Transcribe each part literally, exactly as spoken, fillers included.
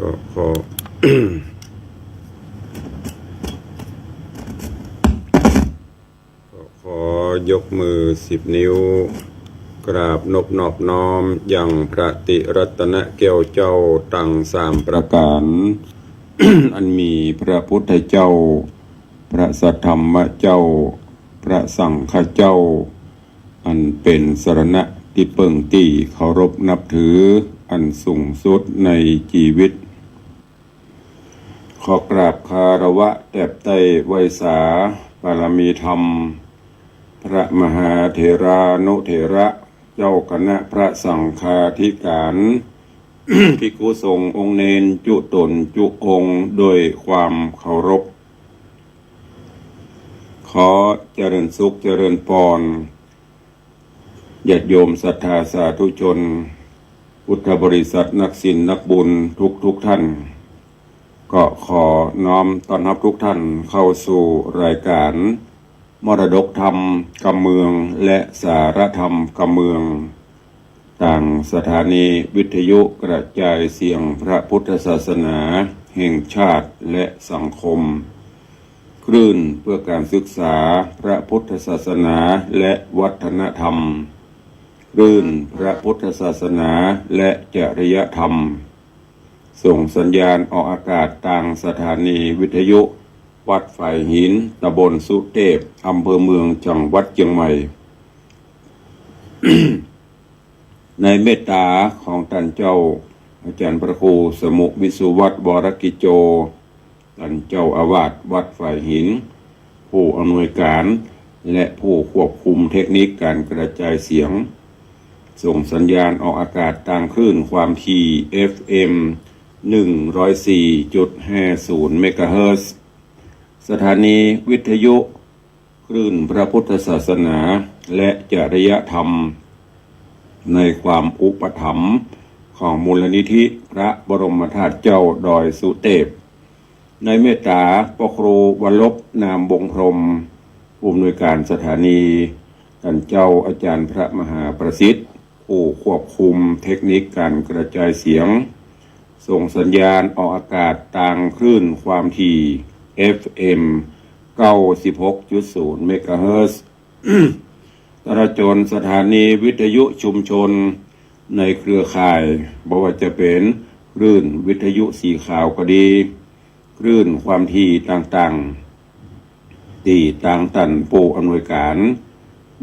ก็ขอ ก็ขอยกมือสิบนิ้ว กราบนบนอบน้อมยังพระติรัตนแก้วเจ้าตังสามประก๋าน อันมีพระพุทธเจ้า พระสัทธรรมเจ้า พระสังฆเจ้า อันเป๋นสรณะตี้เปิ้งตี้เคารพนับถืออันสูงสุดในจีวิต ขอกราบคารวะแตบไต้ไหว้สาบารมีธรรม พระมหาเถรานุเถระ เจ้าคณะพระสังฆาธิก๋าน ภิกขุสงฆ์องค์เณรจุ๊ต๋นจุ๊องค์โดยความเคารพ ขอเจริญสุขเจริญปอน ญาติโยมศรัทธาสาธุชน พุทธบริษัทนักศีลนักบุญทุกๆ ท่าน ก็ขอน้อมต้อนรับทุกท่านเข้าสู่รายการมรดกธรรมกำเมืองและสาระธรรมกำเมือง ตางสถานีวิทยุกระจายเสียงพระพุทธศาสนาแห่งชาติและสังคม คลื่นเพื่อการศึกษาพระพุทธศาสนาและวัฒนธรรม คลื่นพระพุทธศาสนาและจริยธรรม ส่งสัญญาณออกอากาศตางสถานีวิทยุวัดฝายหิน ตำบลสุเตพ อำเภอเมือง จังหวัดเจียงใหม่ ในเมตตาของต้านเจ้าอาจารย์พระครูสมุห์ วิสุวัฒน์ วรกิจโจ ต้านเจ้าอาวาสวัดฝายหิน ผู้อำนวยการ และผู้ควบคุมเทคนิคการกระจายเสียง ส่งสัญญาณออกอากาศตางคลื่นความถี่ เอฟเอ็ม หนึ่งร้อยสี่จุดห้าศูนย์ เมกะเฮิรตซ์ สถานีวิทยุ คลื่นพระพุทธศาสนาและจริยธรรม ในความอุปถัมภ์ของมูลนิธิพระบรมธาตุเจ้าดอยสุเตพ ในเมตตาพระครูวรรบ นามวงศ์พรหม ผู้อำนวยการสถานี ต้านเจ้าอาจารย์พระมหาประสิทธิ์ ผู้ควบคุมเทคนิคการกระจายเสียง ส่งสัญญาณออกอากาศตางคลื่นความถี่ เอฟเอ็ม เก้าสิบหกจุดศูนย์ เมกะเฮิรตซ์ ตลอดจ๋นสถานีวิทยุชุมชนในเครือข่าย บ่ว่าจะเป๋นคลื่นวิทยุสีขาวก็ดี คลื่นความถี่ต่างๆ ตี้ตางต้านผู้อำนวยการ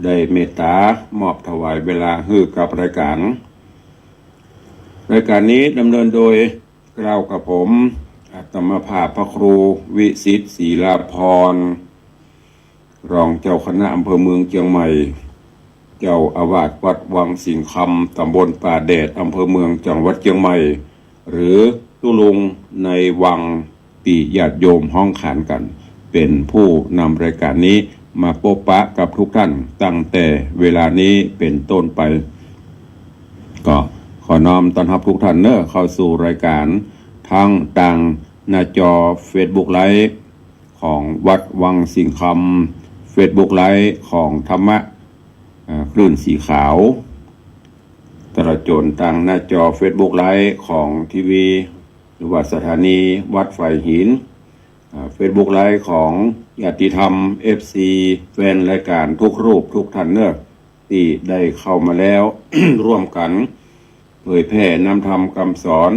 ได้เมตตามอบถวายเวลาหื้อกับรายการ รายการนี้ดำเนินโดยเกล้ากับผม อาตมาภาพพระครูวิสิทธิ์ ศรีลาภรณ์ รองเจ้าคณะอำเภอเมืองเจียงใหม่ เจ้าอาวาสวัดวังสิงห์คำ ตำบลป่าแดด อำเภอเมือง จังหวัดเจียงใหม่ หรือตุ๊ลุงในวัง ตี้ญาติโยมฮ้องขานกั๋น เป๋นผู้นำรายการนี้มาปบปะกับทุกท่านตั้งแต่เวลานี้เป๋นต้นไป ก็ขอน้อมต้อนรับทุกท่านเน้อ เข้าสู่รายการตางตางหน้าจอเฟซบุ๊กไลฟ์ ของวัดวังสิงห์คำ เฟซบุ๊กไลฟ์ของธรรมะ อ่า คลื่นสีขาว ตลอดจ๋นตางหน้าจอเฟซบุ๊กไลฟ์ของทีวี หรือว่าสถานีวัดฝายหิน อ่า เฟซบุ๊กไลฟ์ของญาติธรรม เอฟซี แฟนรายการทุกรูปทุกท่านเน้อ ตี้ได้เข้ามาแล้ว ร่วมกั๋นเผยแผ่นำธรรมกำสอน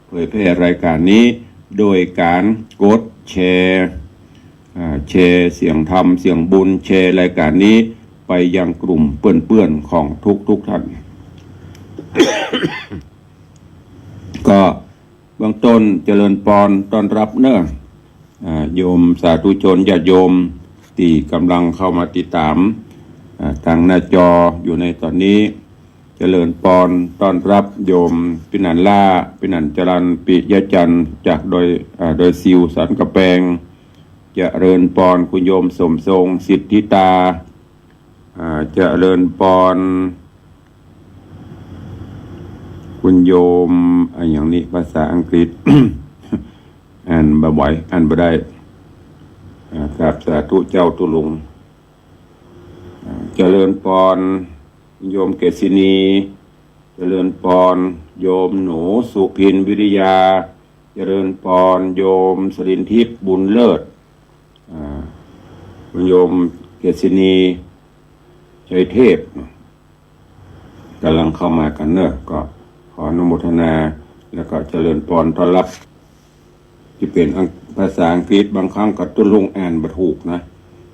เผยแผ่รายการนี้โดยก๋านกดแชร์ อ่า แชร์เสียงธรรมเสียงบุญ แชร์รายการนี้ไปยังกลุ่มเปื้อนๆ ของทุกๆ ท่าน ก็เบื้องต้นเจริญปอนต้อนรับเน้อ อ่า โยมสาธุชนญาติโยมตี้ก๋ำลังเข้ามาติดต๋าม อ่า ตางหน้าจออยู่ในต๋อนนี้ เจริญปอนต้อนรับโยมปินันล่า ปินันจรัญ ปิยะจันทร์ จากดอย อ่า ดอยซิวสันก๋ำแปง เจริญปอนคุณโยมสมทรง สิทธิตา อ่า เจริญปอน คุณโยม อะหยังนี่ ภาษาอังกฤษ อ่านบ่ไหว อ่านบ่ได้ อ่า ครับ สาธุเจ้าตุ๊ลุง อ่า เจริญปอน โยมเกษินี เจริญปอน โยมหนูสุพินวิริยา เจริญปอน โยมสรินทิพย์ บุญเลิศ อ่า โยมเกษินี ชัยเทพ ก่ำลังเข้ามากั๋นเนาะ ก็ขออนุโมทนา แล้วก็เจริญปอนต้อนฮับ ตี้เป๋นอัง- ภาษาอังกฤษ บางครั้งก็ตุ๊ลุงอ่านบ่ถูกนะ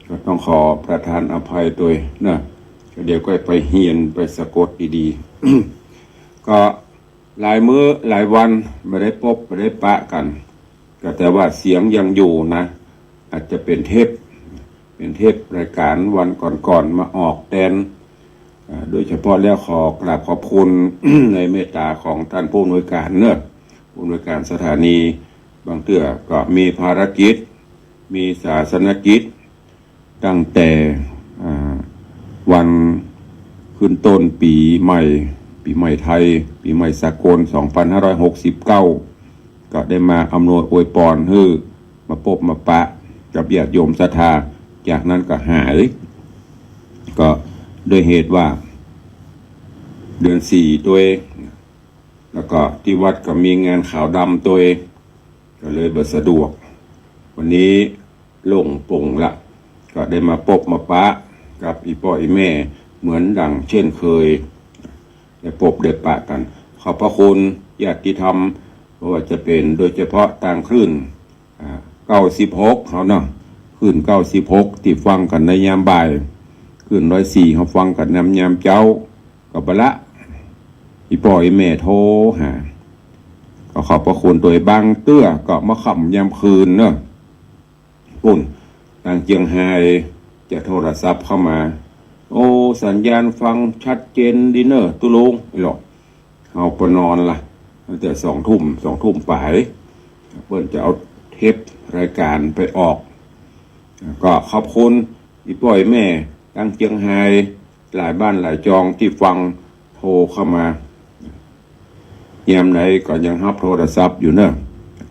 ก็ต้องขอประทานอภัยตวยเนาะ ก็เดี๋ยวก็ไปเฮียนไปสะกดดีๆ ก็หลายมื้อหลายวันบ่ได้ปบบ่ได้ปะกั๋น ก็แต่ว่าเสียงยังอยู่นะ อาจจะเป๋นเทป เป๋นเทปรายก๋านวันก่อนๆ มาออกแตน อ่า โดยเฉพาะแล้วขอกราบขอบคุณ ในเมตตาของต้านผู้อำนวยก๋านเนาะ ผู้อำนวยก๋านสถานี บางเตื้อก็มีภารกิจ มีศาสนกิจ ตั้งแต่ อ่า วันขึ้นต้นปี๋ใหม่ ปี๋ใหม่ไทย ปี๋ใหม่สากล สองพันห้าร้อยหกสิบเก้า ก็ได้มาอำนวยอวยปอนหื้อ มาปบมาปะกับญาติโยมศรัทธา จากนั้นก็หาย ก็ด้วยเหตุว่าเดือนสี่ตวย แล้วก็ตี้วัดก็มีงานขาวดำตวย ก็เลยบ่สะดวก วันนี้โล่งโป่งละ ก็ได้มาปบมาปะกับอี่ป้ออี่แม่เหมือนดั่งเช่นเคย ได้ปบได้ปะกั๋น ขอบพระคุณญาติธรรม บ่ว่าจะเป๋นโดยเฉพาะตางคลื่น อ่า เก้าสิบหก เฮาเนาะ คลื่น เก้าสิบหก ตี้ฟังกั๋นในยามบ่าย คลื่น ร้อยสี่ เฮาฟังกั๋นในยามเจ๊า ก็บ่ละ อี่ป้ออี่แม่โทรหา ก็ขอบพระคุณตวย บางเตื้อก็มาค่ำยามคืนเนาะ ปู๊น ตางเจียงฮายจะโทรศัพท์เข้ามา โอ้ สัญญาณฟังชัดเจนดีเนาะตุ๊ลุง หรอก เฮาปะนอนละ ตั้งแต่สองทุ่ม สองทุ่มป๋าย เปิ้นจะเอาเทปรายก๋านไปออก ก็ขอบคุณอี่ป้ออี่แม่ตางเจียงฮาย หลายบ้านหลายจองตี้ฟังโทรเข้ามา ยามไหนก็ยังฮับโทรศัพท์อยู่เนาะ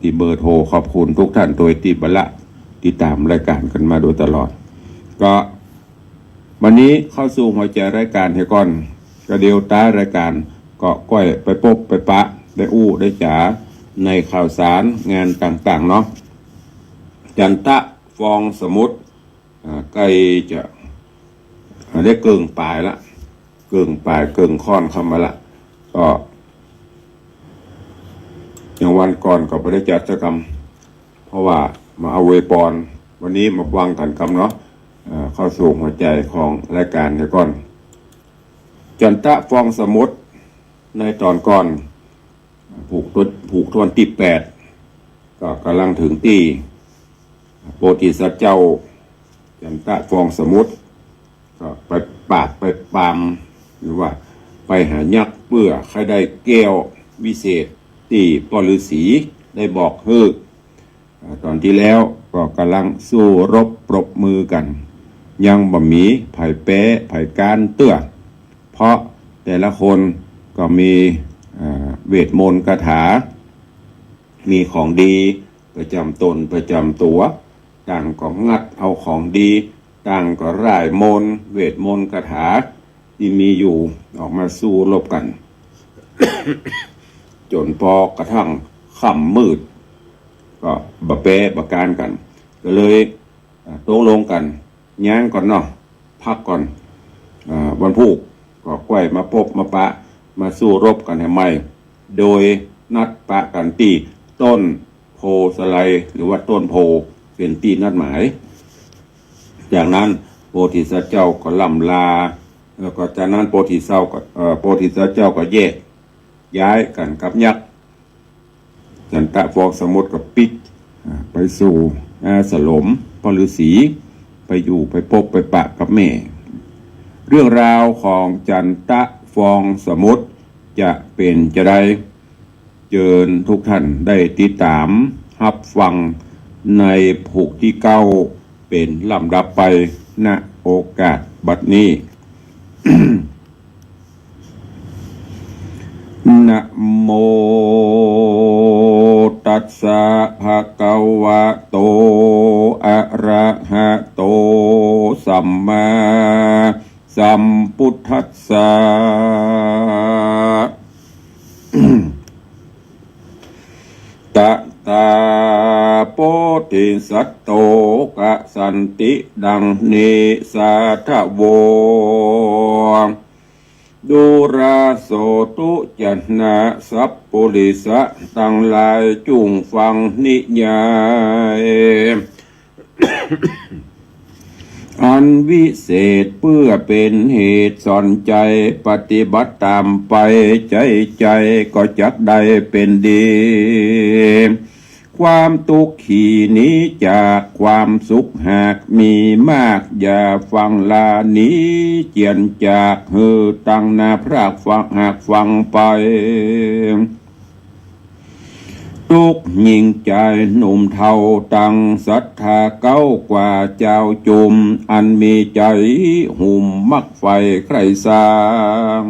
ตี้เบอร์โทร ขอบคุณทุกท่านตวยตี้บ่ละ ติดต๋ามรายก๋านกั๋นมาโดยตลอด ก็วันนี้เข้าสู่หัวใจ๋รายก๋านเหียก่อน ก็เดี๋ยวต๊ายรายก๋านก็ก้อยไปปบไปปะ ได้อู้ได้จ๋าในข่าวสารงานต่างๆ เนาะ จันตะฟองสมุทร อ่า ใก้จะ อ่า ได้เกิ่งป๋ายละ เกิ่งป๋ายเกิ่งค่อนเข้ามาละ ก็อย่างวันก่อนก็บ่ได้จัดสักกำ เพราะว่ามาเอาอวยปอน วันนี้มาฟังกั๋นกำเนาะ อ่า เข้าสู่หัวใจ๋ของรายก๋านเหียก่อน จันตะฟองสมุทร ในต๋อนก่อน ผูกต้น ผูกต้นตี้แปด ก็ก่ำลังเถิงตี้โพธิสัตว์เจ้า จันตะฟองสมุทร ก็ไปปราบไปปราม หรือว่าไปหายักษ์เปื้อใค่ได้แก้ววิเศษตี้ป้อฤๅษีได้บอกหื้อ อ่า ต๋อนตี้แล้วก็ก่ำลังสู้รบปรบมือกั๋น ยังบ่มีใผแป๊ใผก๊านเตื้อ เพราะแต่ละคนก็มี อ่า เวทมนต์คาถา มีของดีประจ๋ำต๋นประจ๋ำตั๋ว ต่างก็งัดเอาของดี ต่างก็ร่ายมนต์ เวทมนต์คาถาตี้มีอยู่ออกมาสู้รบกั๋น จ๋นปอกระทั่งค่ำมืด ก็บ่แป๊บ่ก๊านกั๋น ก็เลย อ่า ตกลงกั๋น ยั้งก่อนเนาะ พักก่อน อ่า วันพูกก็ก้อยมาปบมาปะ มาสู้รบกั๋นแหมใหม่ โดยนัดปะกั๋นตี้ต้นโพธิ์สะไล หรือว่าต้นโพธิ์เป๋นตี้นัดหมาย จากนั้นโพธิสัตว์เจ้าก็ล่ำลา แล้วก็จากนั้นโพธิเจ้าก็ เอ่อ โพธิสัตว์เจ้าก็แยกย้ายกั๋นกับยักษ์ จันตะฟองสมุทรก็ปิ๊ก อ่า ไปสู่อาสมป้อฤๅษี ไปอยู่ไปปบไปปะกับแม่ เรื่องราวของจันตะฟองสมุทรจะเป๋นจาใด เจิญทุกท่านได้ติดต๋ามฮับฟังในผูกตี้เก้าเป๋นลำดับไป ณ โอกาสบัดนี้ นะโมตัสสะภะคะวะโต อะระหะโต สัมมาสัมพุทธัสสะ ตถา โพธิสัตโต กสันติ ดังนี้ สาธโว ดูราโสตุ จนะ สัพปุริสะตังหลาย จุ่งฟังนิยาย อันวิเศษเปื้อเป๋นเหตุสอนใจ๋ปฏิบัติต๋ามไป ใจ๊ใจ๋ก็จักได้เป๋นดี ความตุ๊กขีหนีจาก ความสุขหากมีมาก อย่าฟั่งละหนีเจียนจาก หื้อตั้งหน้าพรากฟังหากฟังไป ตุ๊กหญิงจายหนุ่มเฒ่า ตั้งศรัทธาเก๊ากว่า เจ้าจุ่มอันมีใจ๋ หุ่มมักใฝ่ใคร่สร้าง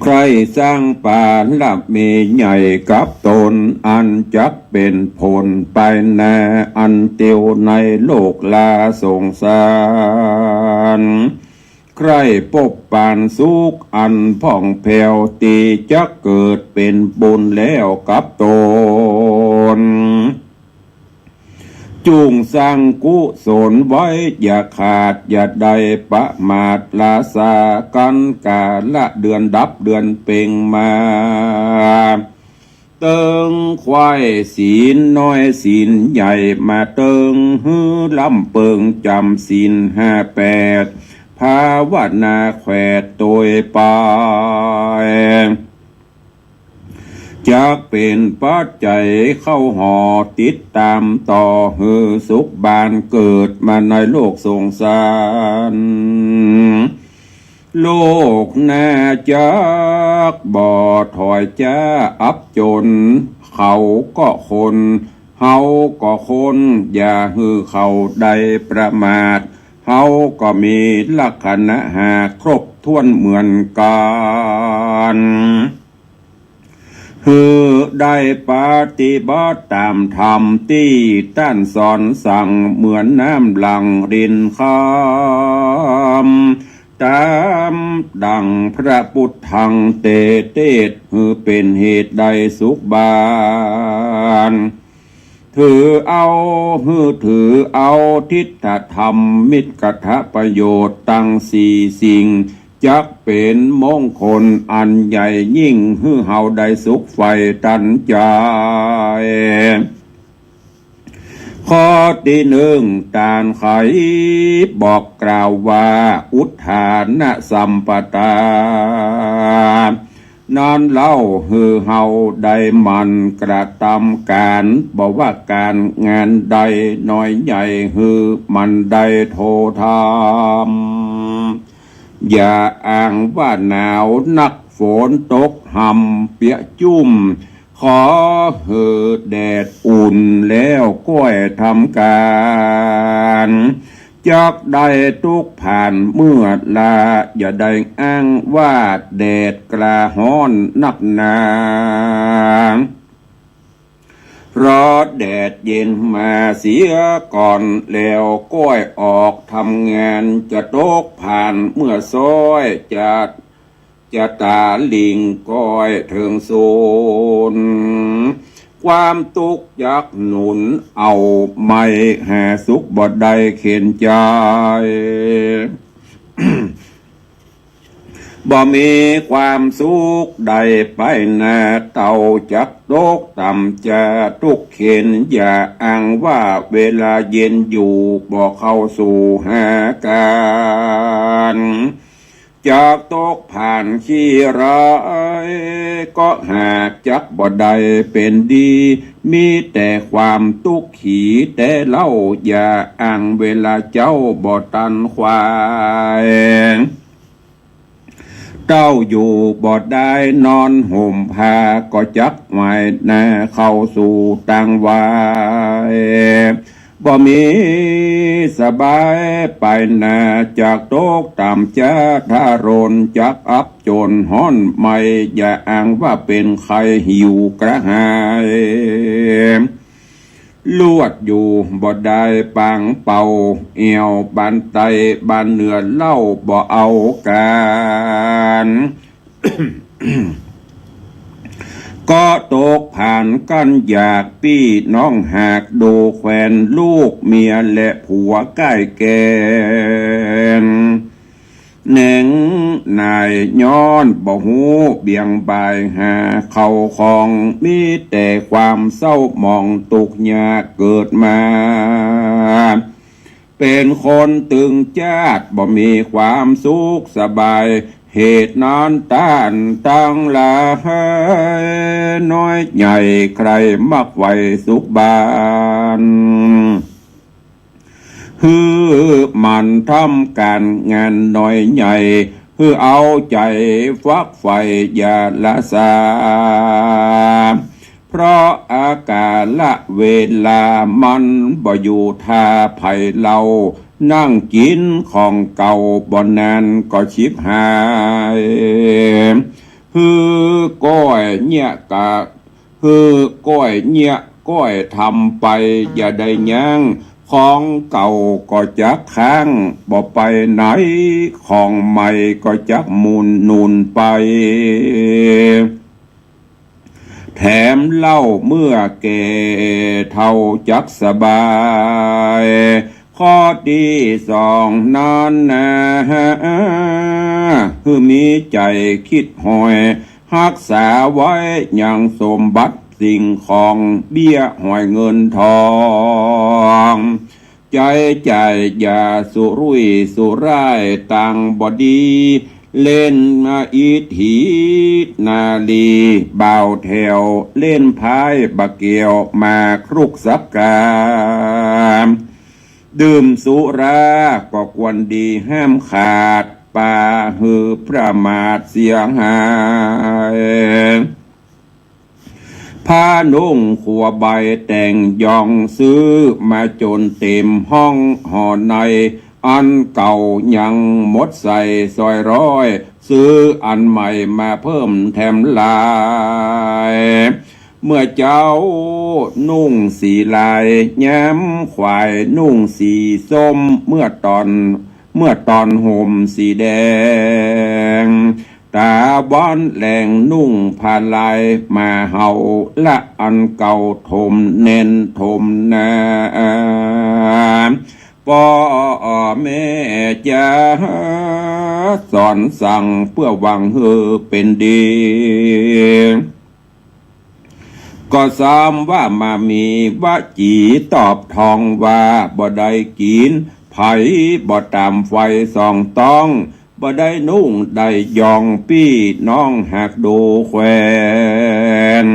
ใคร่สร้างปารมีใหญ่กับต๋น อันจักเป๋นผลไปหน้า อันเตียวในโลกลาสงสาร ใคร่ปบปานสุขอันพ่องแผ้ว ตี้จักเกิดเป๋นบุญแล้วกับต๋น จุ่งสร้างกุศลไว้อย่าขาด อย่าได้ประมาท ละซากั๋น กาละเดือนดับเดือนเพ็งมา เติงไขว้ศีลน้อยศีลใหญ่มาเติง หื้อล้ำเปิงจ๋ำศีลห้าแปด ภาวนาแขวดโตยไป จักเป๋นปัจจัยเข้าหอติดต๋ามต่อ หื้อสุขบานเกิดมาในโลกสงสาร โลกหน้าจักบ่ถอยจ๊าอับจ๋น เขาก็คน เฮาก็คน อย่าหื้อเขาได้ประมาท เฮาก็มีลักษณะห้าครบถ้วนเหมือนกั๋น หื้อได้ปฏิบัติต๋ามธรรมตี้ต้านสอนสั่ง เหมือนน้ำหลั่งรินคำ ต๋ามดั่งพระพุทธังเตเตส หื้อเป๋นเหตุได้สุขบาน ถือเอา หื้อถือเอาทิฏฐธรรมมิตรกถประโยชน์ตังสี่สิ่ง จักเป๋นมงคลอันใหญ่ยิ่ง หื้อเฮาได้สุขใฝ่ตันใจ๋ ข้อตี้นึ่ง ต้านไขบอกกล่าวว่า อุทธานสัมปทา นั้นเล่า หื้อเฮาได้หมั่นกระตำก๋าน บ่ว่าก๋านงานใดน้อยใหญ่ หื้อมันได้โทธรรม อย่าอ้างว่าหนาวนักฝนตกห่ำเปียกจุ่ม ขอหื้อแดดอุ่นแล้วก้อยทำก๋าน จักได้ตุ๊กผ่านเมื่อลา อย่าได้อ้างว่าแดดกล้าฮ้อนนักหนา เพราะแดดเย็นมาเสียก่อน แล้วก้อยออกทำงาน จะตกผ่านเมื่อซ้อย จะ จะต๋าหลิ่งก้อยเถิงสูน ความตุ๊กจักหนุนเอา ไม่หาสุขบ่ได้เข็ญใจ๋ บ่มีความสุขใดไปหน้า เต้าจักตกต่ำจะตุ๊กเข็ญ อย่าอ้างว่าเวลาเย็นอยู่ บ่เข้าสู่หาก๋าน จักตกผ่านขี้ร้าย ก็หากจักบ่ได้เป๋นดี มีแต่ความตุ๊กขีแต่เล่า อย่าอ้างเวลาเจ๊าบ่ตันไขว่ เต้าอยู่บ่ได้นอนห่มผ้า ก็จักหงายหน้าเข้าสู่ตางวาย บ่มีสบายไปหน้า จักตกต่ำจะทะรน จักอับจนฮ้อนไหม้ อย่าอ้างว่าเป๋นไข้หิวกระหาย ลวดอยู่บ่ได้ปางเป่า แอ่วบานใต้บานเหนือเล่าบ่เอาก๋าน ก็ตกผานกั้นอยาก ปี้น้องหากดูแควน ลูกเมียและผัวใก้แก่ง แหนงหน่ายย้อนบ่ฮู้เบี่ยงบ่ายหาเข้าของ มีแต่ความเศร้าหมองตุ๊กข์ยากเกิดมา เป๋นคนตึงจ๊าดบ่มีความสุขสบาย เหตุนั้นต้านตังหลาย น้อยใหญ่ใคร่มักใฝ่สุขบ้าน หื้อหมั่นทำก๋านงานน้อยใหญ่ หื้อเอาใจ๋ฟักใฝ่อย่าละซา เพราะอาก๋าละเวลามันบ่อยู่ท่าใผเล่า นั่งกิ๋นของเก่าบ่นานก็ฉิบหาย หื้อก้อยเยียะกะ หื้อก้อยเยียะก้อยทำไป อย่าได้ยั้ง ของเก่าก็จักค้าง บ่ไปไหน ของใหม่ก็จักหมุนหนุนไป แถมเล่าเมื่อแก่เฒ่าจักสบาย ข้อตี้สองนั้นนา หื้อมีใจ๋คิดหอย ฮักษาไว้ยังสมบัติสิ่งของ เบี้ยหอยเงินทอง ใจ๊จ่ายอย่าสุรุ่ยสุร่ายตางบ่ดี เล่นมาอีถีนาลี บ่าวแถวเล่นไพ่บ่าเกี่ยว มาคลุกสักกา ดื่มสุราก็ควรดีห้ามขาด ปาหื้อประมาทเสียหาย ผ้านุ่งขัวใบแต่งยอง ซื้อมาจ๋นเต๋มห้องหอใน อันเก่ายังหมดใส่ซอยร้อย ซื้ออันใหม่มาเพิ่มแถมหลาย เมื่อเจ๊านุ่งสีลาย ยามขวายนุ่งสีส้ม เมื่อต๋อน เมื่อต๋อนห่มสีแดง ต๋าวันแลงนุ่งผ้าลาย มาเฮาละอันเก่าถมแน่นถมหนา ป้อแม่จ๋า สอนสั่งเปื้อหวังหื้อเป๋นดี ก็ซ้ำว่ามามีวจีตอบทองว่า บ่ได้กิ๋น ใผบ่ต๋ามไฟสองต้อง บ่ได้นุ่งได้ยอง ปี้น้องหากดูแควน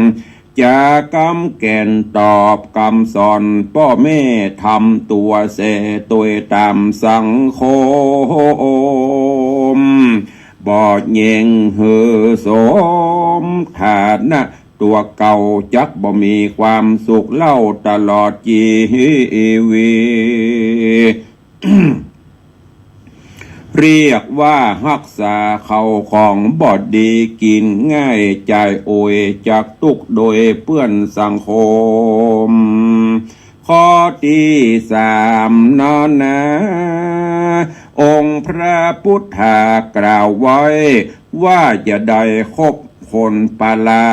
จ๋ากำแก่นตอบกำสอน ป้อแม่ทำตั๋วแส่ตวยต๋ามสังคม บ่แยงหื้อสมฐานะ ตั๋วเก่าจักบ่มีความสุขเล่าตลอดจีวิต เรียกว่าฮักษาเข้าของบ่ดี กิ๋นง่ายจ่ายโอย จักตุ๊กข์โดยเปื้อนสังคม ข้อตี้สามนั้นนา องค์พระพุทธากล่าวไว้ ว่าอย่าได้คบคนปาลา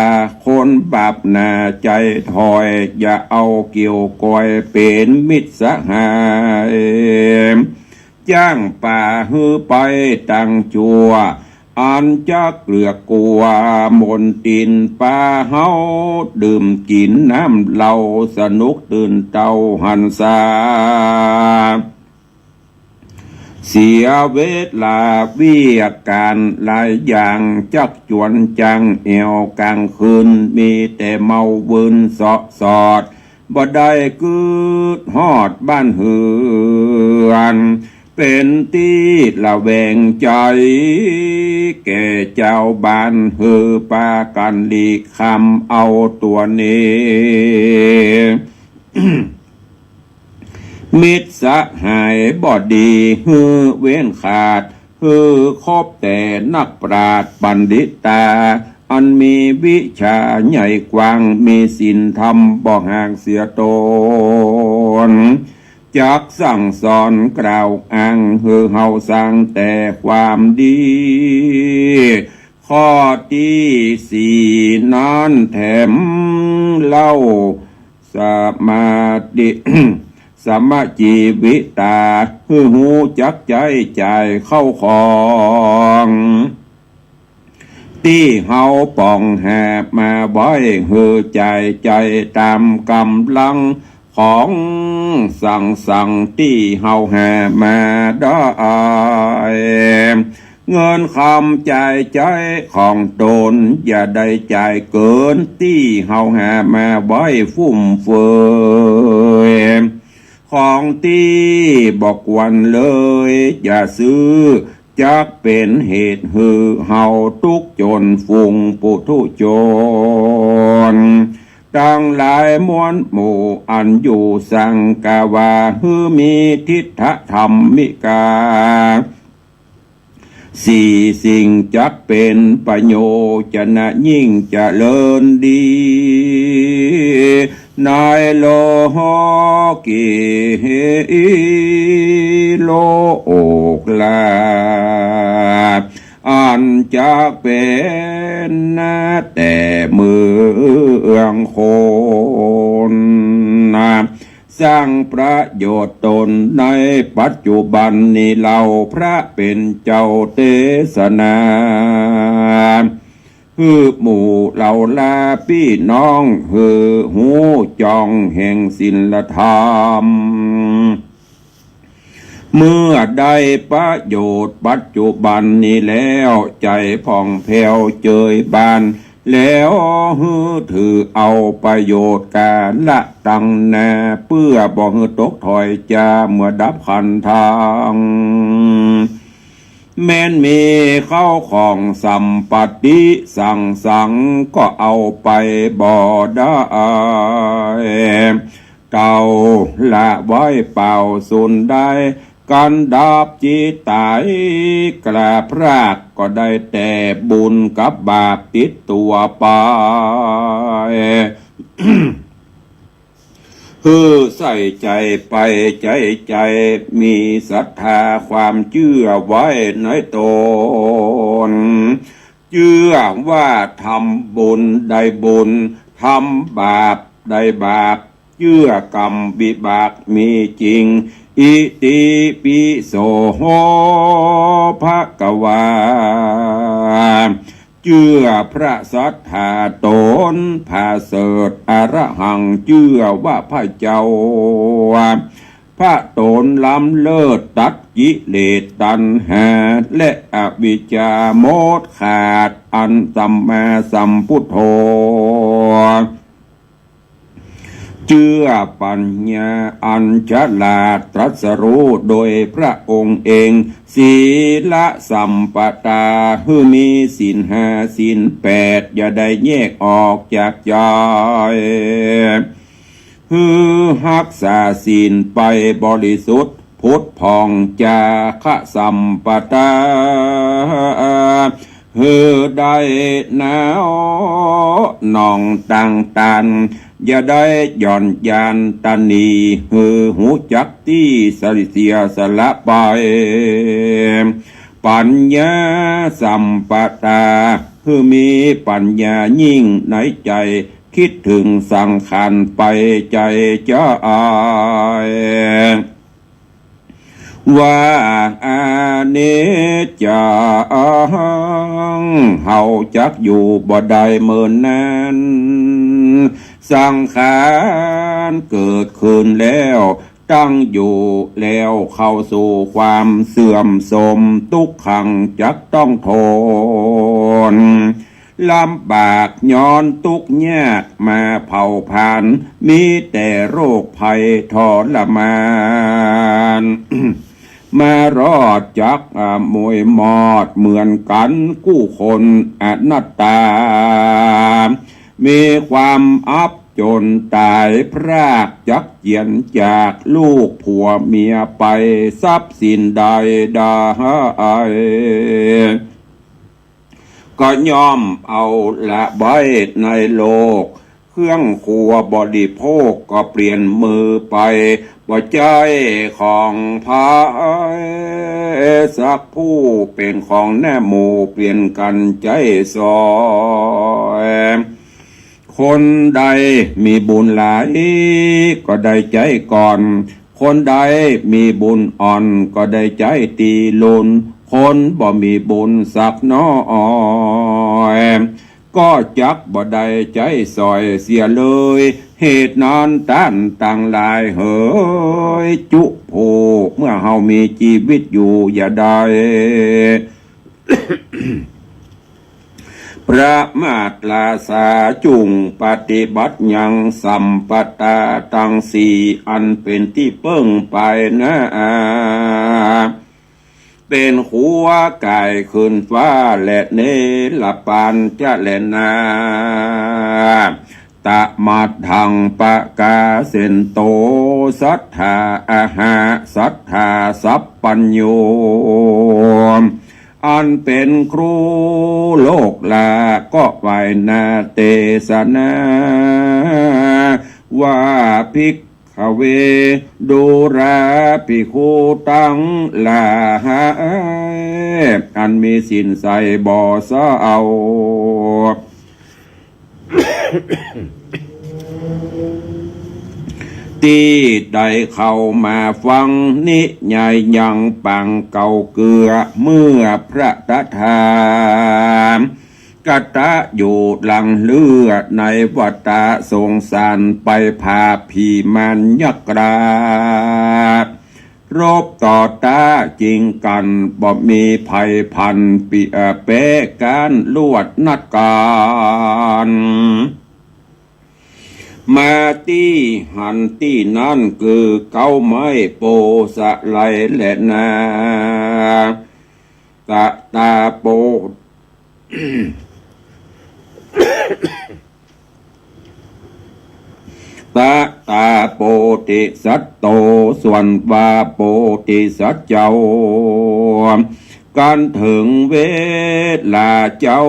คนบาปหนาใจ๋ถอย อย่าเอาเกี่ยวกอยเป๋นมิตรสหาย จ้างปาหื้อไปตังจั่ว อันจักเกลือกกลัวมนทิน ปาเฮาดื่มกิ๋นน้ำเหล้า สนุกตื่นเต้าหันษา เสียเวลาเวียกก๋านหลายอย่าง จักจวนจังแอ่วก๋างคืน มีแต่เมาวืนเซาะสอด บ่ได้กึ๊ดฮอดบ้านเฮือน เป๋นตี้ระแวงใจ๋ แก่จาวบ้านหื้อปากั๋นหลีกคำเอาตั๋วนี้ มิตรสหายบ่ดีหื้อเว้นขาด หื้อคบแต่นักปราชญ์บัณฑิตา อันมีวิชาใหญ่กว้าง มีศีลธรรมบ่ห่างเสียตน จักสั่งสอนกล่าวอ้าง หื้อเฮาสร้างแต่ความดี ข้อตี้สี่นั้นแถมเล่า สมาธิ สมะจีวิตา หื้อฮู้จักใจ๊จ่ายเข้าของ ตี้เฮาป้องหามาไว้ หื้อจ่ายใจ๊ต๋ามก๋ำลังของสังสรรค์ตี้เฮาหามาได้ เงินคำจ่ายใจ๊ของต๋น อย่าได้จ่ายเกินตี้เฮาหามาไว้ฟุ่มเฟือย ของตี้บ่ควรเลย อย่าซื้อ จักเป๋นเหตุหื้อเฮาตุ๊กข์จ๋น ฝูงปุถุชนตังหลายมวลหมู่ อันอยู่สังฆวา หื้อมีทิฏฐธรรมิกา สี่สิ่งจักเป๋นประโยชน์นะยิ่งเจริญดี ในโลกีโลกลา อันจักเป๋นนาแต่เมืองคนนา สร้างประโยชน์ต๋นในปัจจุบันนี้เล่า พระเป๋นเจ้าเตสนา หื้อหมู่เหล่าลาปี้น้อง หื้อฮู้จ้องแห่งศีลธรรม เมื่อได้ประโยชน์ปัจจุบันนี้แล้ว ใจ๋ผ่องแผ้วเจยบาน แล้วหื้อถือเอาประโยชน์กาละตังนา เปื้อบ่หื้อตกถอยจาเมื่อดับขันธ์ทัง แม้นมีเข้าของสัมปัตติสังสรรค์ ก็เอาไปบ่ได้ เต่าละไว้เปล่าสูญได้ กันดับจิตต๋ายกล้าพราก ก็ได้แต่บุญกับบาปติดตั๋วไป หื้อใส่ใจ๋ไปใจ๋ใจ๋ มีศรัทธาความเจื้อไว้ในต๋น เจื้อว่าทำบุญได้บุญ ทำบาปได้บาป เจื้อกรรมวิบากมีจริง อิติปิโสภะคะวา เจื้อพระสัตถาต๋นผะเสริฐ อรหัง เจื้อว่าพระเจ้า พระต๋นล้ำเลิศตัดกิเลสตัณหา และอวิชชาหมดขาด อันสัมมาสัมพุทโธ เจื้อปัญญาอันฉลาดตรัสรู้โดยพระองค์เอง ศีลสัมปทา หื้อมีศีลห้าศีลแปด อย่าได้แยกออกจากใจ๋ หื้อฮักษาศีลไปบริสุทธิ์ผุดผ่อง จาคะสัมปทา หื้อได้หนาวหน่องตังตัน อย่าได้หย่อนยานตะหนี หื้อฮู้จักตี้เสียสละไป ปัญญาสัมปทา หื้อมีปัญญายิ่งในใจ๋ กึ๊ดเถิงสังขารไปใจ๋จาย ว่าอนิจจัง เฮาจักอยู่บ่ได้เมินนาน สังขารเกิดขึ้นแล้ว ตั้งอยู่แล้วเข้าสู่ความเสื่อมโทรม ตุ๊กขังจักต้องทน ลำบากย้อนตุ๊กยากมาเผาผลาญ มีแต่โรคภัยทรมาน มารอดจักอมวยมอดเหมือนกั๋นกู้คนอนัตตา มีความอับจนต๋ายพราก จักเจียนจากลูกผัวเมียไป ทรัพย์สินใดๆ ก็ย่อมเอาละไว้ในโลก เครื่องครัวบริโภคก็เปลี่ยนมือไป บ่ใจ้ของใผสักผู้ เป๋นของแน่หมู่เปลี่ยนกั๋นใจ๊สอย คนใดมีบุญหลายก็ได้ใจ๊ก่อน คนใดมีบุญอ่อนก็ได้ใจ๊ตี้ลุน คนบ่มีบุญสักน้อย ก็จักบ่ได้ใจ๊สอยเสียเลย เหตุนั้นต้านตังหลายเหย จุผู้เมื่อเฮามีจีวิตอยู่อย่าได้ ประมาทราสา จุ่งปฏิบัติยังสัมปตาตังสี่ อันเป๋นตี้เปิ้งไปนา เป๋นขัวไก่ขึ้นฟ้าและเนรปานจะแลนา ตะมัดถังปะกาเสนโต สัตถาอะหะสัตถาสัพพัญญู อันเป๋นครูโลกลา ก็ไหว้นาเตสนา ว่าภิกขเว ดูราภิกขุตังหลาย อันมีศีลใสบ่เศร้า ตี้ได้เข้ามาฟังนิยายยังปางเก่าเกื้อ เมื่อพระตถาคตอยู่หลังเฮือ ในวัฏสงสารไปผาบผีมารยักษ์รา รบต่อต้าจิงกั๋น บ่มีภัยผันปิ เอ่อ แป๊ก๊านลวดนัดกั๋น มาตี้หั้นตี้นั้นคือเก๊าไม้โพธิ์สะไลแลนา ตะตาโพ ตะตาโพธิสัตโต ส่วนว่าโพธิสัตว์เจ้า กันเถิงเวลาเจ้า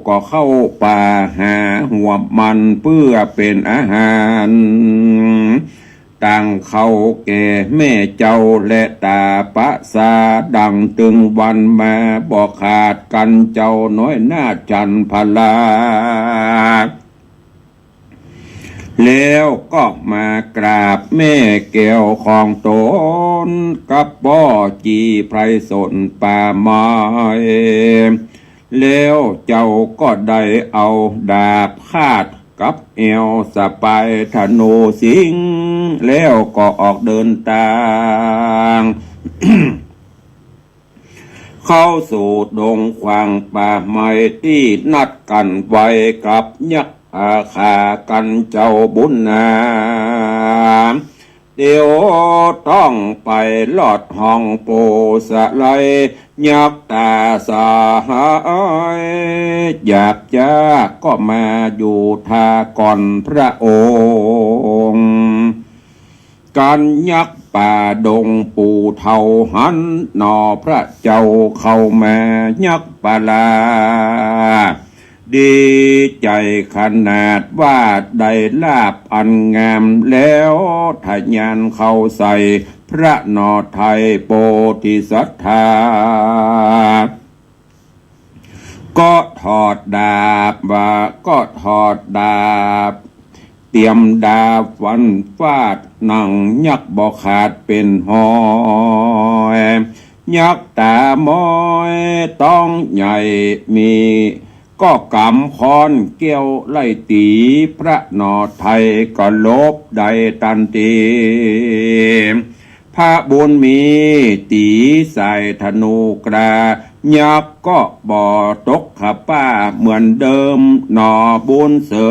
ก็เข้าป่าหาหวบมันเปื้อเป๋นอาหาร ตังข้าวแก่แม่เจ้าและต๋าปะสา ดังตึงวันมาบ่ขาด กั๋นเจ้าน้อยนาถจันทร์พลา แล้วก็มากราบแม่แก้วของต๋น กับป้อจีไพรสนป่าไม้ แล้วเจ้าก็ได้เอาดาบคาดกับแอว สะปายธนูสิงห์ แล้วก็ออกเดินตาง เข้าสู่ดงขวางป่าไม้ตี้นัดกั๋นไว้กับยักษ์อาฆาตกั๋นเจ้าบุญนา เดี๋ยวต้องไปลอดห้องโพธิ์สะไล ยักษ์ต๋าสหาย อยากจะก็มาอยู่ถ้าก่อนพระองค์ กั๋นยักษ์ป่าดงปู่เฒ่าหันหนอพระเจ้าเข้ามา ยักษ์ป่าลา ดีใจ๋ขนาดว่าได้ลาภอันงามแล้ว ทะยานเข้าใส่พระนอไทยโพธิสัตถา ก็ถอดดาบว่า ก็ถอดดาบ เตรียมดาบฟันฟาด นั่งยักษ์บ่ขาดเป๋นฮ้อย ยักษ์ต๋ามอยต๊องใหญ่มี ก็ก๋ำค้อนเกี้ยวไล่ตี๋ พระนอไทยก็หลบได้ตันที พระบุญมีตี๋สายธนูกล้า ยักษ์ก็บ่ตกขะป๊าเหมือนเดิม หนอบุญเสริ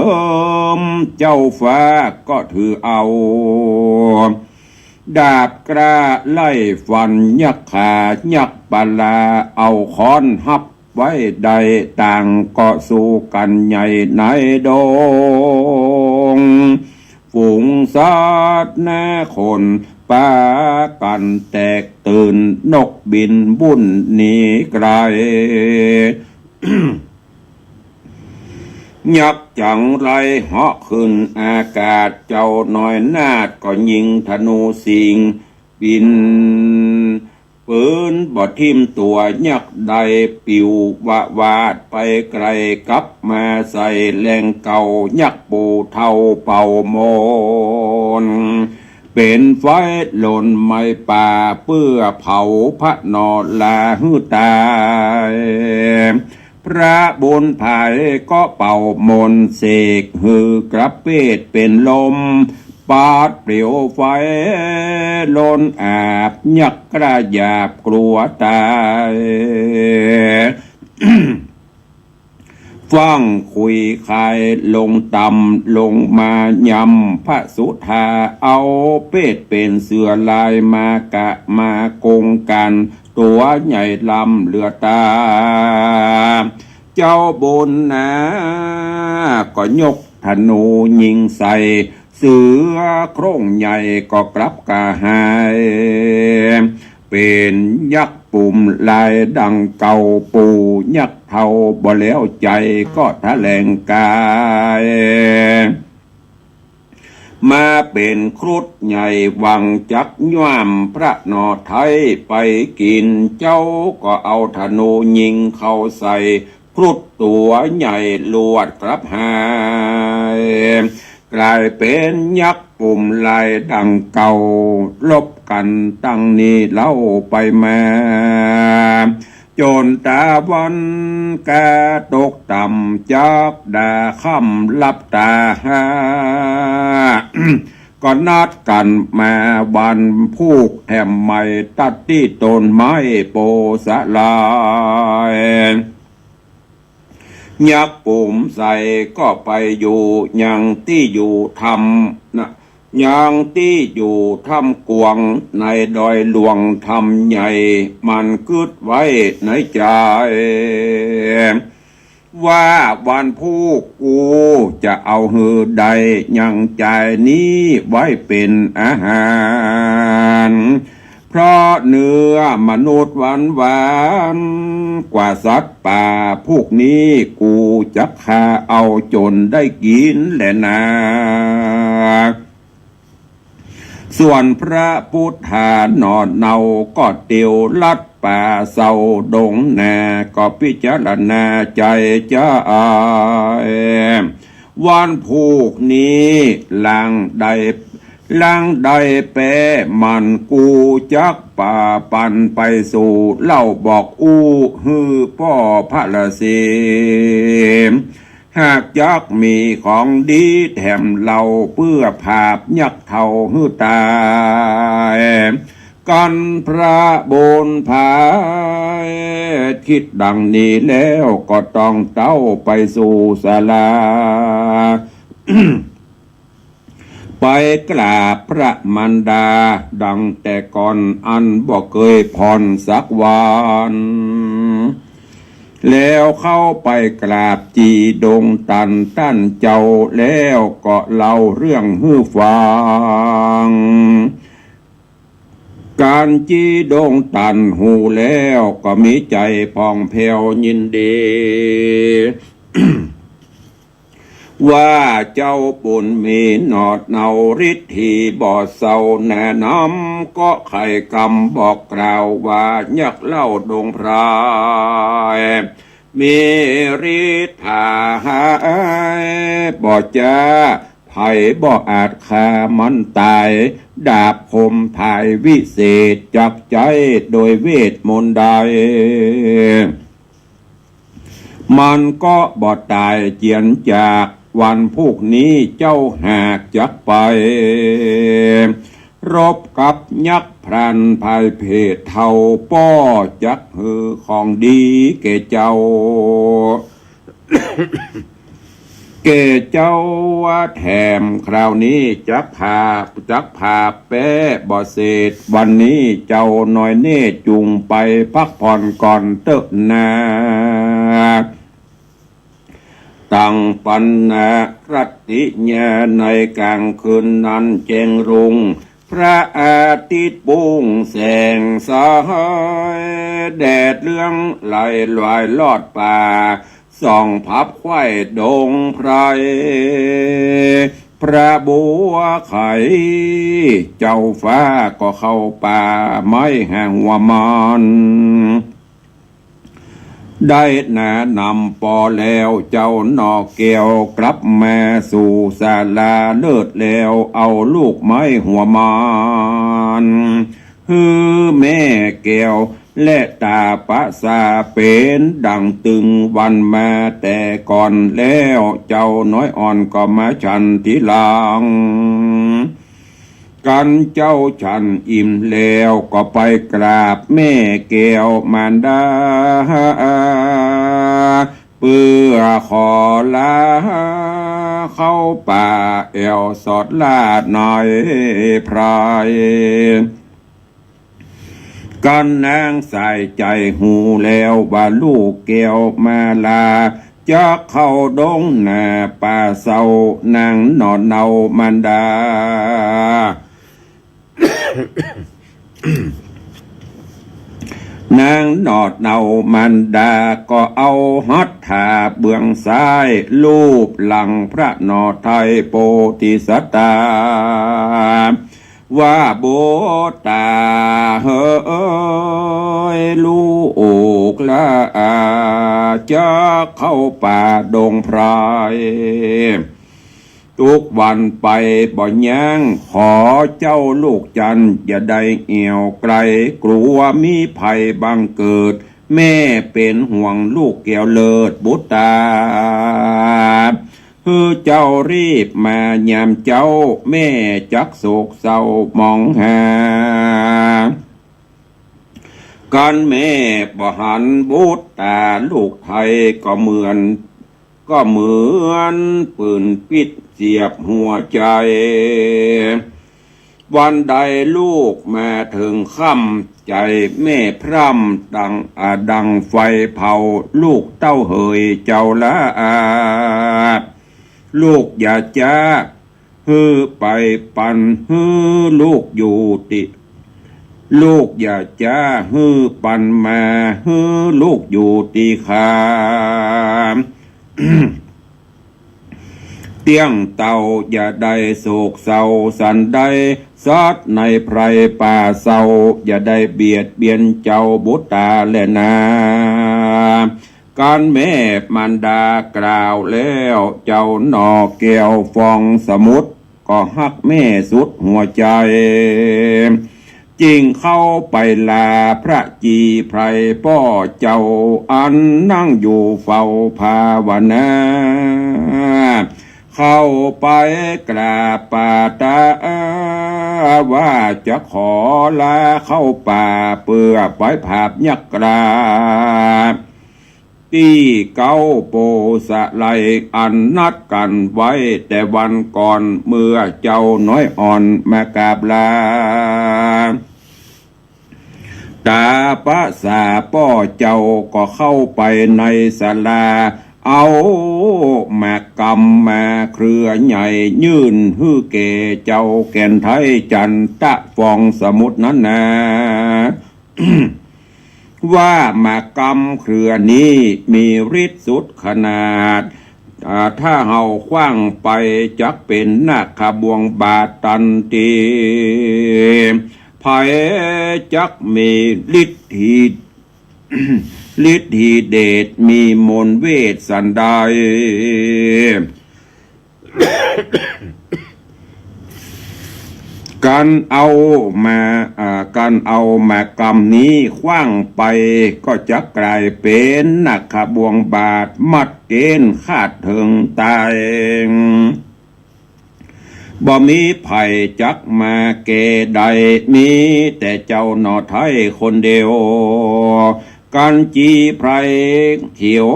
มเจ้าฟ้าก็ถือเอา ดาบกล้าไล่ฟันยักษ์ขา ยักษ์ป่าลาเอาค้อนฮับไว้ได้ ต่างก็สู้กั๋นใหญ่ในดง ฝูงสัตว์นาคนปากั๋นแตกตื่น นกบินวุ่นหนีไกล ยักษ์จั๋งไรเหาะขึ้นอากาศ เจ้าน้อยนาฏก็ยิงธนูสิงห์บิน ปืนบ่ทิ่มตั๋วยักษ์ใด ปิววะวาดไปไกล กลับมาใส่แหล่งเก่า ยักษ์ปู่เฒ่าเป่ามนต์ เป๋นไฟลนไหม้ป่า เปื้อเผาพระนราหื้อต๋าย พระบุญไผก็เป่ามนต์เสกหื้อกลับเปรตเป๋นลม ปาดเปลวไฟลนอาบ ยักษ์กล้าหยาบกลัวต๋าย ฟั่งขุยคายลงต่ำ ลงมายำพระสุธา เอาเปรตเป๋นเสือลาย มากะมาโกงกั๋น ตั๋วใหญ่ล้ำเหลือต๋า เจ้าบุญนาฏก็ยกธนูยิงใส่ เสือโคร่งใหญ่ก็กลับกระหาย เป๋นยักษ์ปุ่มลายดังเก่า ปู่ยักษ์เฒ่าบ่แล้วใจ๋ ก็แถลงก๋าย มาเป๋นครุฑใหญ่ หวังจักย่ามพระนอไทยไปกิ๋น เจ้าก็เอาธนูยิงเข้าใส่ ครุฑตั๋วใหญ่ลวดกลับหาย ก๋ายเป๋นยักษ์ปุ่มลายดังเก่า รบกั๋นตังนี้เล่าไปมา จ๋นต๋าวันกาตกต่ำ จักดาค่ำหลับต๋าหา ก็นัดกั๋นมาวันพูกแถมใหม่ ตัดตี้ต้นไม้โพธิ์สาลาย ยักษ์ปุ่มใสก็ไปอยู่ยังตี้อยู่ถ้ำนะ ยังตี้อยู่ถ้ำกวาง ในดอยหลวงถ้ำใหญ่ มันกึ๊ดไว้ในใจ๋ ว่าวันพูกกูจะเอาหื้อได้ยังจายนี้ไว้เป๋นอาหาร เพราะเนื้อมนุษย์หวานๆ กว่าสัตว์ป่าพูกนี้ กูจักฆ่าเอาจ๋นได้กิ๋นแลนา ส่วนพระพุทธาหน่อเนาก็เตียวลัดป่าเศร้าดงนา ก็พิจารณาใจ๋จะอาย วันพูกนี้ลางได้ ลางได้แป๊มัน กูจักปาปันไปสู่ เล่าบอกอู้หื้อป้อพระราศี หากจักมีของดีแถมเล่า เปื้อผาบยักษ์เฒ่าหื้อต๋าย กันพระบุญไพร่ คิดดังนี้แล้วก็ต้องเต้าไปสู่ศาลา ไปกราบพระมารดาดังแต่ก่อน อันบ่เกยผ่อนสักวัน แล้วเข้าไปกราบจีดงตันต้านเจ้า แล้วก็เล่าเรื่องหื้อฟัง ก๋านจีดงตันฮู้แล้วก็มีใจ๋ผ่องแผ้วยินดี ว่าเจ้าบุญมีหนอดเนาฤทธีบ่เศร้าแนะนำ ก็ไขกำบอกกล่าวว่ายักษ์เล่าดงพราย มีฤทธิ์ผาหายบ่จ๊า ใผบ่อาจฆ่ามันต๋าย ดาบคมผายวิเศษจักใจ๊โดยเวทมนต์ใด มันก็บ่ต๋ายเจียนจาก วันพูกนี้เจ้าหากจักไป รบกับยักษ์พรานพายเพศเฒ่า ป้อจักหื้อของดีแก่เจ้า แก่เจ้าว่าแถมคราวนี้จักผา จักผาแป๊บ่เสร็จ วันนี้เจ้าน้อยเน่จุ่งไปพักผ่อนก่อนเต๊อะนา ตังปันนารัตติญา ในกลางคืนนั้นแจ้งรุ่ง พระอาทิตย์ปุ้งแสงสะหาย แดดเรืองไหลลอยลอดป่า ส่องผับไขว้ดงไพร พระบัวไข เจ้าฟ้าก็เข้าป่าไม้หาหัวมัน ได้นานำปอแล้วเจ้าหน่อแก้วกลับมาสู่ศาลาเลิศแล้วเอาลูกไม้หัวมัน หื้อแม่แก้วและต๋าประสาเป๋นดั่งตึงวันมาแต่ก่อนแล้ว เจ้าน้อยอ่อนก็มาฉันทีหลัง กันเจ้าฉันอิ่มแล้วก็ไปกราบแม่แก้วมารดา เปื้อขอลาเข้าป่าแอ่วสอดลาในไพร กันนางสายใจ๋ฮู้แล้วว่าลูกแก้วมาลา จักเข้าดงหน้าป่าเศร้า นางหนอดเนามารดา นางหนอดเนามารดาก็เอาหัตถาเบื้องซ้ายลูบหลังพระหน่อไทยโพธิสัตตา ว่าบุตรต๋าเหย ลูกหลาจักเข้าป่าดงไพร ทุกวันไปบ่ยั้ง ขอเจ้าลูกจันทร์อย่าได้แอ่วไกล กลัวมีภัยบังเกิด แม่เป๋นห่วงลูกแก้วเลิศบุตรต๋า หื้อเจ้ารีบมายามเจ๊า แม่จักโศกเศร้ามองหา กันแม่บ่หันบุตรต๋าลูกไทยก็เหมือน ก็เหมือนปืนปิ๊ดเสียบหัวใจ๋ วันใดลูกมาเถิงค่ำ ใจ๋แม่พร่ำดัง อ่า ดังไฟเผา ลูกเต้าเหยเจ้าหลา ลูกอย่าจ๊าหื้อไปปัน หื้อลูกอยู่ตี้ ลูกอย่าจ๊าหื้อปันมา หื้อลูกอยู่ตี้ข้า เตี้ยงเต้าอย่าได้โศกเศร้าสันใด สัตว์ในไพรป่าเศร้า อย่าได้เบียดเบียนเจ้าบุตรต๋าแลนา กันแม่มารดากล่าวแล้ว เจ้าหน่อแก้วฟองสมุทรก็ฮักแม่สุดหัวใจ๋ จึงเข้าไปลาพระจีไพรป้อเจ้า อันนั่งอยู่เฝ้าภาวนา เข้าไปกราบปาตะ ว่าจะขอลาเข้าป่า เปื้อไปผาบยักรา ตี้เก๊าโปสะไล อันนัดกั๋นไว้แต่วันก่อน เมื่อเจ้าน้อยอ่อนมากราบลา ต๋าประสาป้อเจ้าก็เข้าไปในศาลา เอาหมากกำมาเครือใหญ่ยื่นหื้อแก่เจ้าแก่นไทยจันตะฟองสมุทรนั้นนา ว่าหมากกำเครือนี้มีฤทธิ์สุดขนาด อ่า ถ้าเฮาขว้างไปจักเป๋นนาคบ่วงบาดตันที ใผจักมีฤทธิ ฤทธิเดชมีมนต์เวทสันใด กันเอามา อ่า กันเอาหมากกำนี้ขว้างไป ก็จะก๋ายเป๋นนาคบ่วงบาดมัดเกณฑ์ขาดเถิงต๋าย บ่มีใผจักมาแก้ได้ มีแต่เจ้าหน่อไทยคนเดียว กันจีไพรเขียว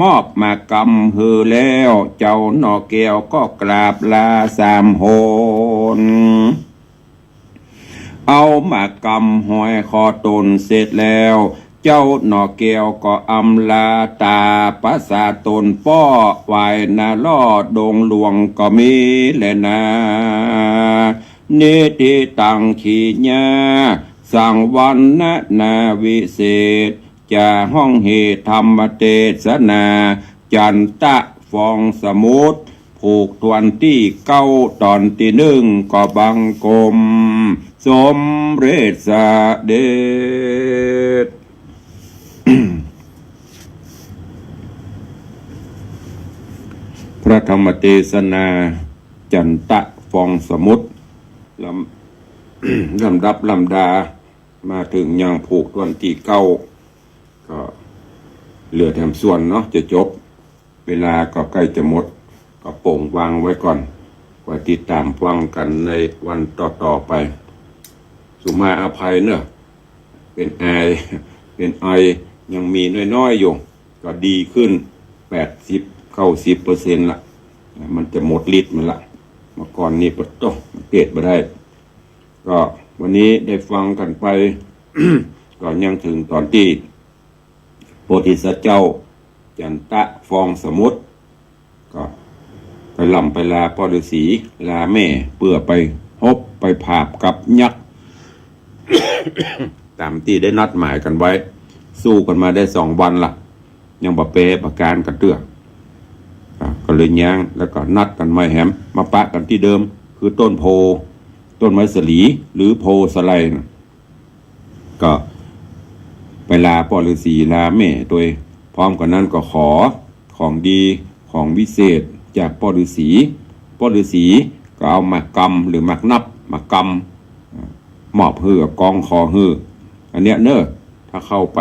มอบหมากกำหื้อแล้ว เจ้าหน่อแก้วก็กราบลาสามหน เอาหมากกำห้อยคอตนเสร็จแล้ว เจ้าหน่อแก้วก็อำลาต๋าประสาต๋นป้อ ไหว้นาล่อดงหลวงก็มีแลนา นิทธิตัง ขีญา สังวรรณนาวิเศษ จะฮ้องเหตุธรรมเตสนา จันตะฟองสมุทร ผูกถ้วนตี้เก้า ต๋อนตี้นึ่ง ก็บังคมสมเร็จเสด็จ พระธรรมเตสนา จันตะฟองสมุทร ลำ ลำดับลำดา มาเถิงยังผูกถ้วนตี้เก้า ก็เหลือแถมส่วนเนาะ จะจบ เวลาก็ใก้จะหมด ก็โป่งวางไว้ก่อน ไว้ติดต๋ามฟังกั๋นในวันต่อๆ ไป สุมาอภัยเนาะ เป๋นไอ เป๋นไอ ยังมีน้อยๆ อยู่ ก็ดีขึ้น แปดสิบ เก้าสิบเปอร์เซ็นต์ ละ มันจะหมดฤทธิ์มันละ เมื่อก่อนนี่ปะโต้ สังเกตบ่ได้ ก็วันนี้ได้ฟังกั๋นไป ก็ยังเถิงต๋อนตี้ โพธิสัตว์เจ้า จันตะฟองสมุทร ก็ไปล่ำไปลาป้อฤๅษี ลาแม่ เปื้อไปฮบไปผาบกับยักษ์ ต๋ามตี้ได้นัดหมายกั๋นไว้ สู้กั๋นมาได้สองวันละ ยังบ่แป๊บ่ก๋านกั๋นเตื้อ อ่ะ ก็เลยยั้ง แล้วก็นัดกั๋นใหม่แหม มาปะกั๋นตี้เดิม คือต้นโพธิ์ ต้นไม้สาลี หรือโพธิ์สาไลน่ะ ก็ไปลาป้อฤๅษี ลาแม่ตวย พร้อมกั๋นนั้นก็ขอของดี ของวิเศษจากป้อฤๅษี ป้อฤๅษีก็เอาหมากกำ หรือหมากนับ หมากกำ อ่ะ มอบหื้อ กองขอหื้อ อันเนี้ยเน่อ ถ้าเข้าไป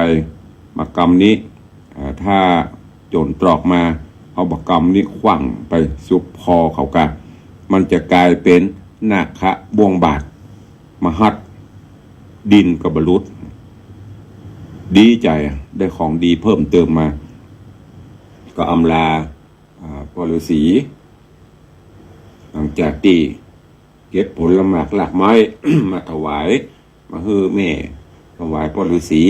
หมากกำนี้ อ่า ถ้าโจ๋รตรอกมา เอาหมากกำนี้ขว้างไปสุบคอเขากา มันจะก๋ายเป๋นนาคบ่วงบาด มหัศ ดินก็บ่หลุด ดีใจ๋ ได้ของดีเพิ่มเติมมา ก็อำลา อ่า ป้อฤๅษี หลังจากตี้เก็บผลหมากรากไม้ มาถวาย มาหื้อแม่ ถวายป้อฤๅษี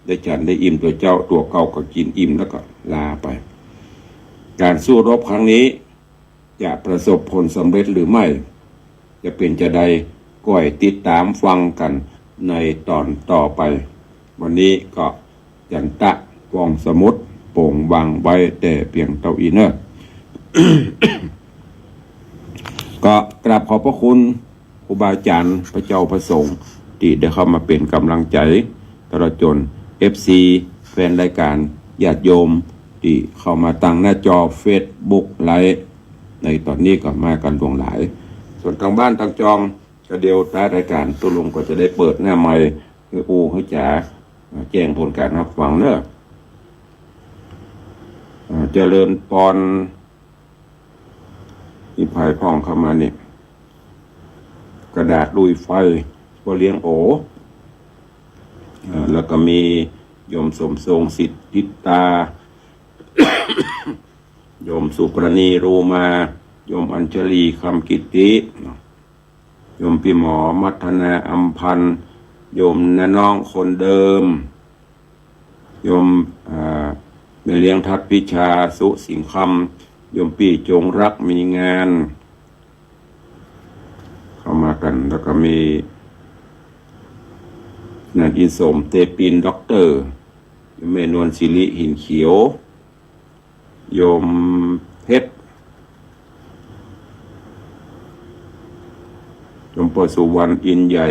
ได้ฉันได้อิ่มตั๋วเจ้า ตั๋วเก่าก็กิ๋นอิ่มแล้วก็ลาไป ก๋านสู้รบครั้งนี้ จะประสบผลสำเร็จหรือไม่ จะเป๋นจาใด ก้อยติดต๋ามฟังกั๋นในต๋อนต่อไป วันนี้ก็จันตะฟองสมุทร โป่งวางไว้แต่เปียงเต้าอี้เน่อ ก็กราบขอบพระคุณครูบาอาจารย์ พระเจ้าพระสงฆ์ ตี้ได้เข้ามาเป๋นก๋ำลังใจ๋ ตลอดจ๋น เอฟซี แฟนรายก๋าน ญาติโยม ตี้เข้ามาตางหน้าจอเฟซบุ๊กไลฟ์ ในต๋อนนี้ก็มากั๋นหลวงหลาย ส่วนตางบ้านตางจอง ก็เดี๋ยวท้ายรายก๋าน ตุ๊ลุงก็จะได้เปิดหน้าไมค์หื้ออู้หื้อจ๋า แจ้งผลก๋านฮับฟังเน่อ อ่า เจริญปอน มีใผพ่องเข้ามานี่ กระดาษลุยไฟ ป้อเลี้ยงโอ อ่า แล้วก็มีโยมสมทรง สิทธิตา โยมสุปรณี โรมา โยมอัญชลี คำกิตติ โยมปี้หมอ มัทนา อำพันธ์ โยมน้าน้องคนเดิม โยม อ่า แม่เลี้ยงทัดพิชา สุสิงห์คำ โยมปี้จงรัก มีงาน เข้ามากั๋น แล้วก็มี นันอินสม เตปิน ด็อกเตอร์ โยมแม่นวลศิริ หินเขียว โยมเพชร โยมป้อสุวรรณ อินใหญ่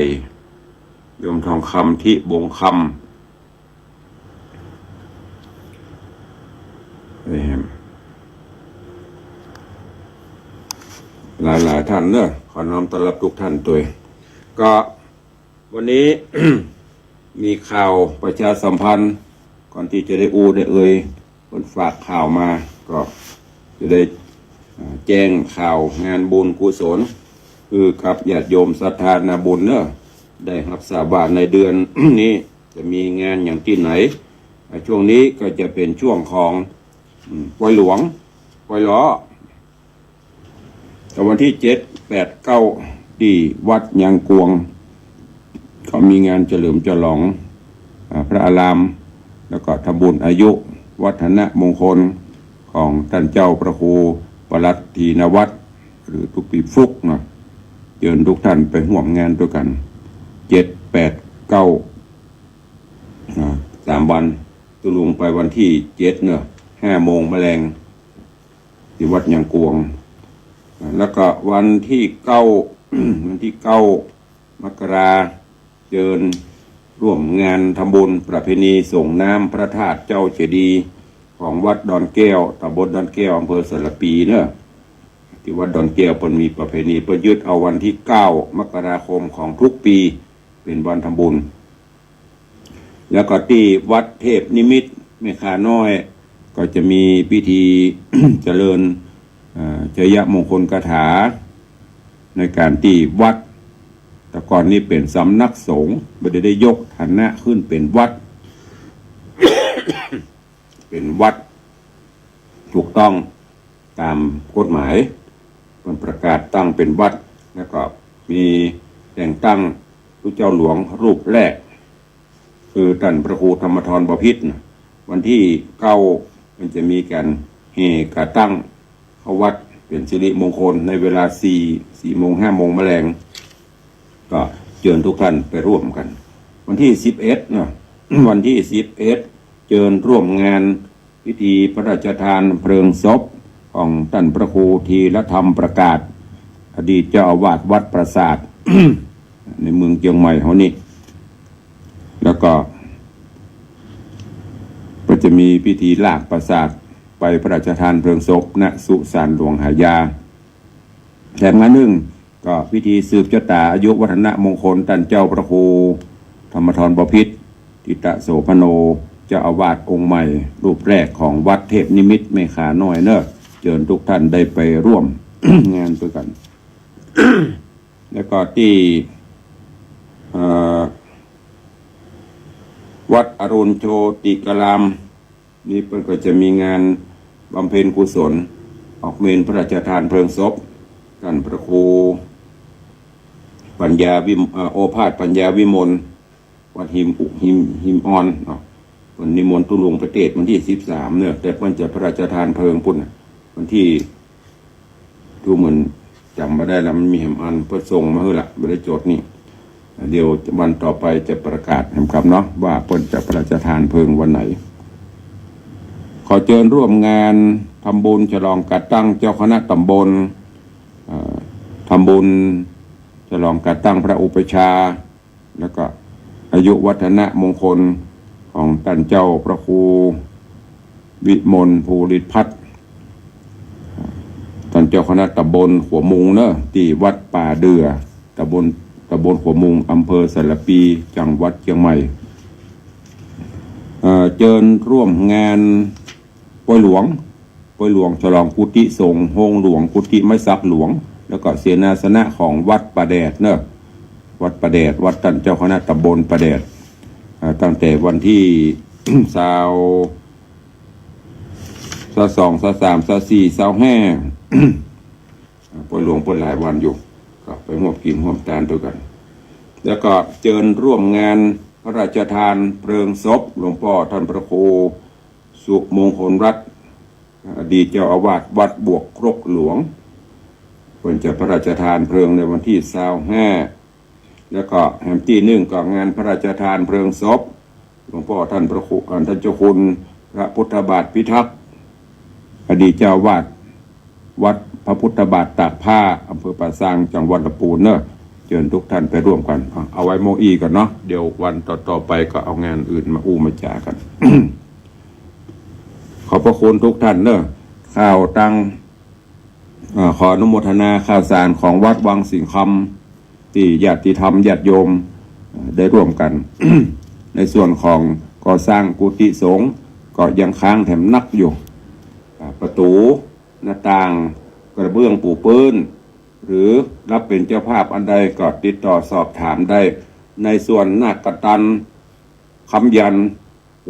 โยมทองคำ ทิบงคำ เอิ่ม หลายๆ ท่านเนอะ ขอน้อมต้อนรับทุกท่านตวย ก็วันนี้ มีข่าวประชาสัมพันธ์ ก่อนตี้จะได้อู้ได้เอ่ย เปิ้นฝากข่าวมา ก็จะได้ อ่า แจ้งข่าวงานบุญกุศล คือกับญาติโยมศรัทธานาบุญเนอะ ได้ฮับทราบว่าในเดือนนี้จะมีงานอย่างตี้ไหน อ่า ช่วงนี้ก็จะเป๋นช่วงของ อืม ปอยหลวง ปอยล้อ แต่วันตี้เจ็ด แปด เก้า ตี้วัดยางกวง ก็มีงานเฉลิมฉลอง อ่า พระอาราม แล้วก็ทำบุญอายุวัฒนมงคลของต้านเจ้าพระครูปรัตถีนวัตร หรือตุ๊ปี้ฟลุ๊กเนาะ เจิญทุกท่านไปฮ่วมงานตวยกั๋น เจ็ด แปด เก้า อ่า สามวัน ตุ๊ลุงไปวันตี้เจ็ดเนาะ ห้าโมงมะแลง ตี้วัดยางกวง แล้วก็วันตี้เก้า วันตี้เก้า มกรา เจิญร่วมงานทำบุญประเพณีส่งน้ำพระธาตุเจ้าเจดีย์ของวัดดอนแก้ว ตำบลดอนแก้ว อำเภอสารภีเนาะ ตี้วัดดอนแก้วเปิ้นมีประเพณี เปิ้นยึดเอาวันตี้เก้า มกราคมของทุกปีเป๋นวันทำบุญ แล้วก็ตี้วัดเทพนิมิตรแม่ข่าน้อย ก็จะมีพิธี เจริญ เอ่อ ชัยมงคลคาถา ในก๋านตี้วัด แต่ก่อนนี้เป๋นสำนักสงฆ์ บ่ได้ ได้ยกฐานะขึ้นเป๋นวัด เป๋นวัดถูกต้องต๋ามกฎหมาย เปิ้นประกาศตั้งเป๋นวัด แล้วก็มีแต่งตั้งตุ๊เจ้าหลวงรูปแรก คือต้านพระครูธรรมธรบ่อพิตรนะ วันตี้เก้า มันจะมีก๋านแห่ขาตั้งเข้าวัดเป๋นสิริมงคลในเวลาสี่ สี่โมง ห้าโมงมะแลง ก็เจิญทุกท่านไปร่วมกั๋น วันตี้สิบเอ็ดนะ วันตี้สิบเอ็ด เจิญร่วมงานพิธีพระราชทานเพลิงศพของต้านพระครูธีรธรรมประกาศ อดีตเจ้าอาวาสวัดปราสาท ในเมืองเจียงใหม่เฮานี่ แล้วก็ ก็จะมีพิธีลากปราสาทไปพระราชทานเพลิงศพ ณ สุสานหลวงหายา แถมงานนึ่งก็พิธีสืบชะตาอายุวัฒนมงคลต้านเจ้าพระครูธรรมธรบ่อพิตร ธิตโสภโณ เจ้าอาวาสองค์ใหม่รูปแรกของวัดเทพนิมิตรแม่ข่าน้อยเนาะ เจิญทุกท่านได้ไปร่วม งานตวยกั๋น แล้วก็ตี้ เอ่อ วัดอรุณโชติการาม นี่เปิ้นก็จะมีงานบำเพ็ญกุศล ออกเมรุพระราชทานเพลิงศพ ต้านพระครูปัญญาวิม- เอ่อ โอภาสปัญญาวิมล วัดหิมอุ- หิม- หิมอ่อนเนาะ เปิ้นนิมนต์ตุ๊ลุงไปเตสน์วันตี้สิบสามเนาะ แต่เปิ้นจะพระราชทานเพลิงปู้นน่ะ วันตี้ ดูเหมือนจ๋ำบ่ได้ละ มันมีแหมอันเปิ้นส่งมาหื้อละ บ่ได้จดนี่ เดี๋ยววันต่อไปจะประกาศแหมกำเนาะ ว่าเปิ้นจะพระราชทานเพลิงวันไหน ขอเจิญร่วมงานทำบุญฉลองก๋าตั้งเจ้าคณะตำบล เอ่อ ทำบุญฉลองก๋าตั้งพระอุปัชฌาย์ แล้วก็อายุวัฒนมงคลของต้านเจ้าพระครูวิมลภูริพัฒน์ ต้านเจ้าคณะตำบลขัวมุงเนาะ ตี้วัดป่าเดื่อ ตำบล- ตำบลขัวมุง อำเภอสารภี จังหวัดเจียงใหม่ เอ่อ เจิญร่วมงาน ปอยหลวง ปอยหลวงฉลองกุฏิสงฆ์ โฮงหลวง กุฏิไม้สักหลวง แล้วก็เสนาสนะของวัดป่าแดดเนาะ วัดป่าแดด วัดต้านเจ้าคณะตำบลป่าแดด อ่า ตั้งแต่วันตี้ ซาว ซาวสอง ซาวสาม ซาวสี่ ซาวห้า อ่า ปอยหลวงเปิ้นหลายวันอยู่ ก็ไปฮ่วมกิ๋นฮ่วมตานตวยกั๋น แล้วก็เจิญร่วมงานพระราชทานเพลิงศพหลวงป้อต้านพระครู สุมงคลรัตน์ อดีตเจ้าอาวาสวัดบวกครกหลวง เปิ้นจะพระราชทานเพลิงในวันตี้ซาวห้า แล้วก็แหมตี้นึ่งก็งานพระราชทานเพลิงศพหลวงป้อต้านพระครู- อ่า ต้านเจ้าคุณพระพุทธบาทพิทักษ์ อดีตเจ้าอาวาสวัดพระพุทธบาทตากผ้า อำเภอป่าซาง จังหวัดลำพูนเนาะ เจิญทุกท่านไปร่วมกั๋น อ่ะ เอาไว้โมอี้ก่อนเนาะ เดี๋ยววันต่อๆ ไปก็เอางานอื่นมาอู้มาจ๋ากั๋น ขอบพระคุณทุกท่านเนาะ ข้าวตัง เอ่อ ขออนุโมทนาข้าวสารของวัดวังสิงห์คำ ตี้ญาติธรรมญาติโยม เอ่อ ได้ร่วมกั๋น ในส่วนของก่อสร้างกุฏิสงฆ์ก็ยังค้างแถมนักอยู่ อ่า ประตู๋ หน้าต่าง กระเบื้องปูพื้น หรือรับเป๋นเจ้าภาพอันใดก็ติดต่อสอบถามได้ ในส่วนนาคกตัน ค้ำยัน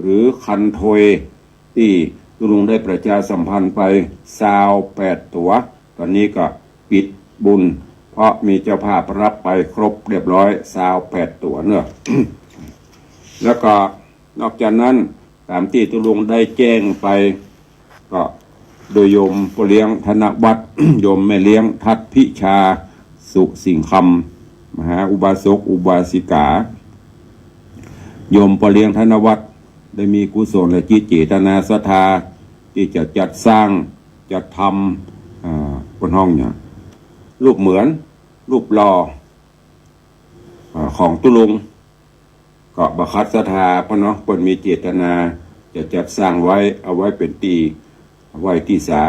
หรือคันโทย ตี้ตุ๊ลุงได้ประชาสัมพันธ์ไปซาวแปดตั๋ว ต๋อนนี้ก็ปิดบุญ เพราะมีเจ้าภาพรับไปครบเรียบร้อยซาวแปดตั๋วเนาะ แล้วก็นอกจากนั้น ต๋ามตี้ตุ๊ลุงได้แจ้งไป ก็โดยโยมป้อเลี้ยงธนวัฒน์ โยมแม่เลี้ยงทัศน์พิชา สุสิงห์คำ มหาอุบาสกอุบาสิกา โยมป้อเลี้ยงธนวัฒน์ ได้มีกุศลและจิตเจตนาศรัทธาตี้จะจัดสร้าง จัดทำ อ่า เปิ้นฮ้องหยัง รูปเหมือน รูปหล่อ อ่า ของตุ๊ลุง ก็บ่ขัดศรัทธาเปิ้นเนาะ เปิ้นมีเจตนาจะจัดสร้างไว้ เอาไว้เป๋นตี้ไหว้ตี้สา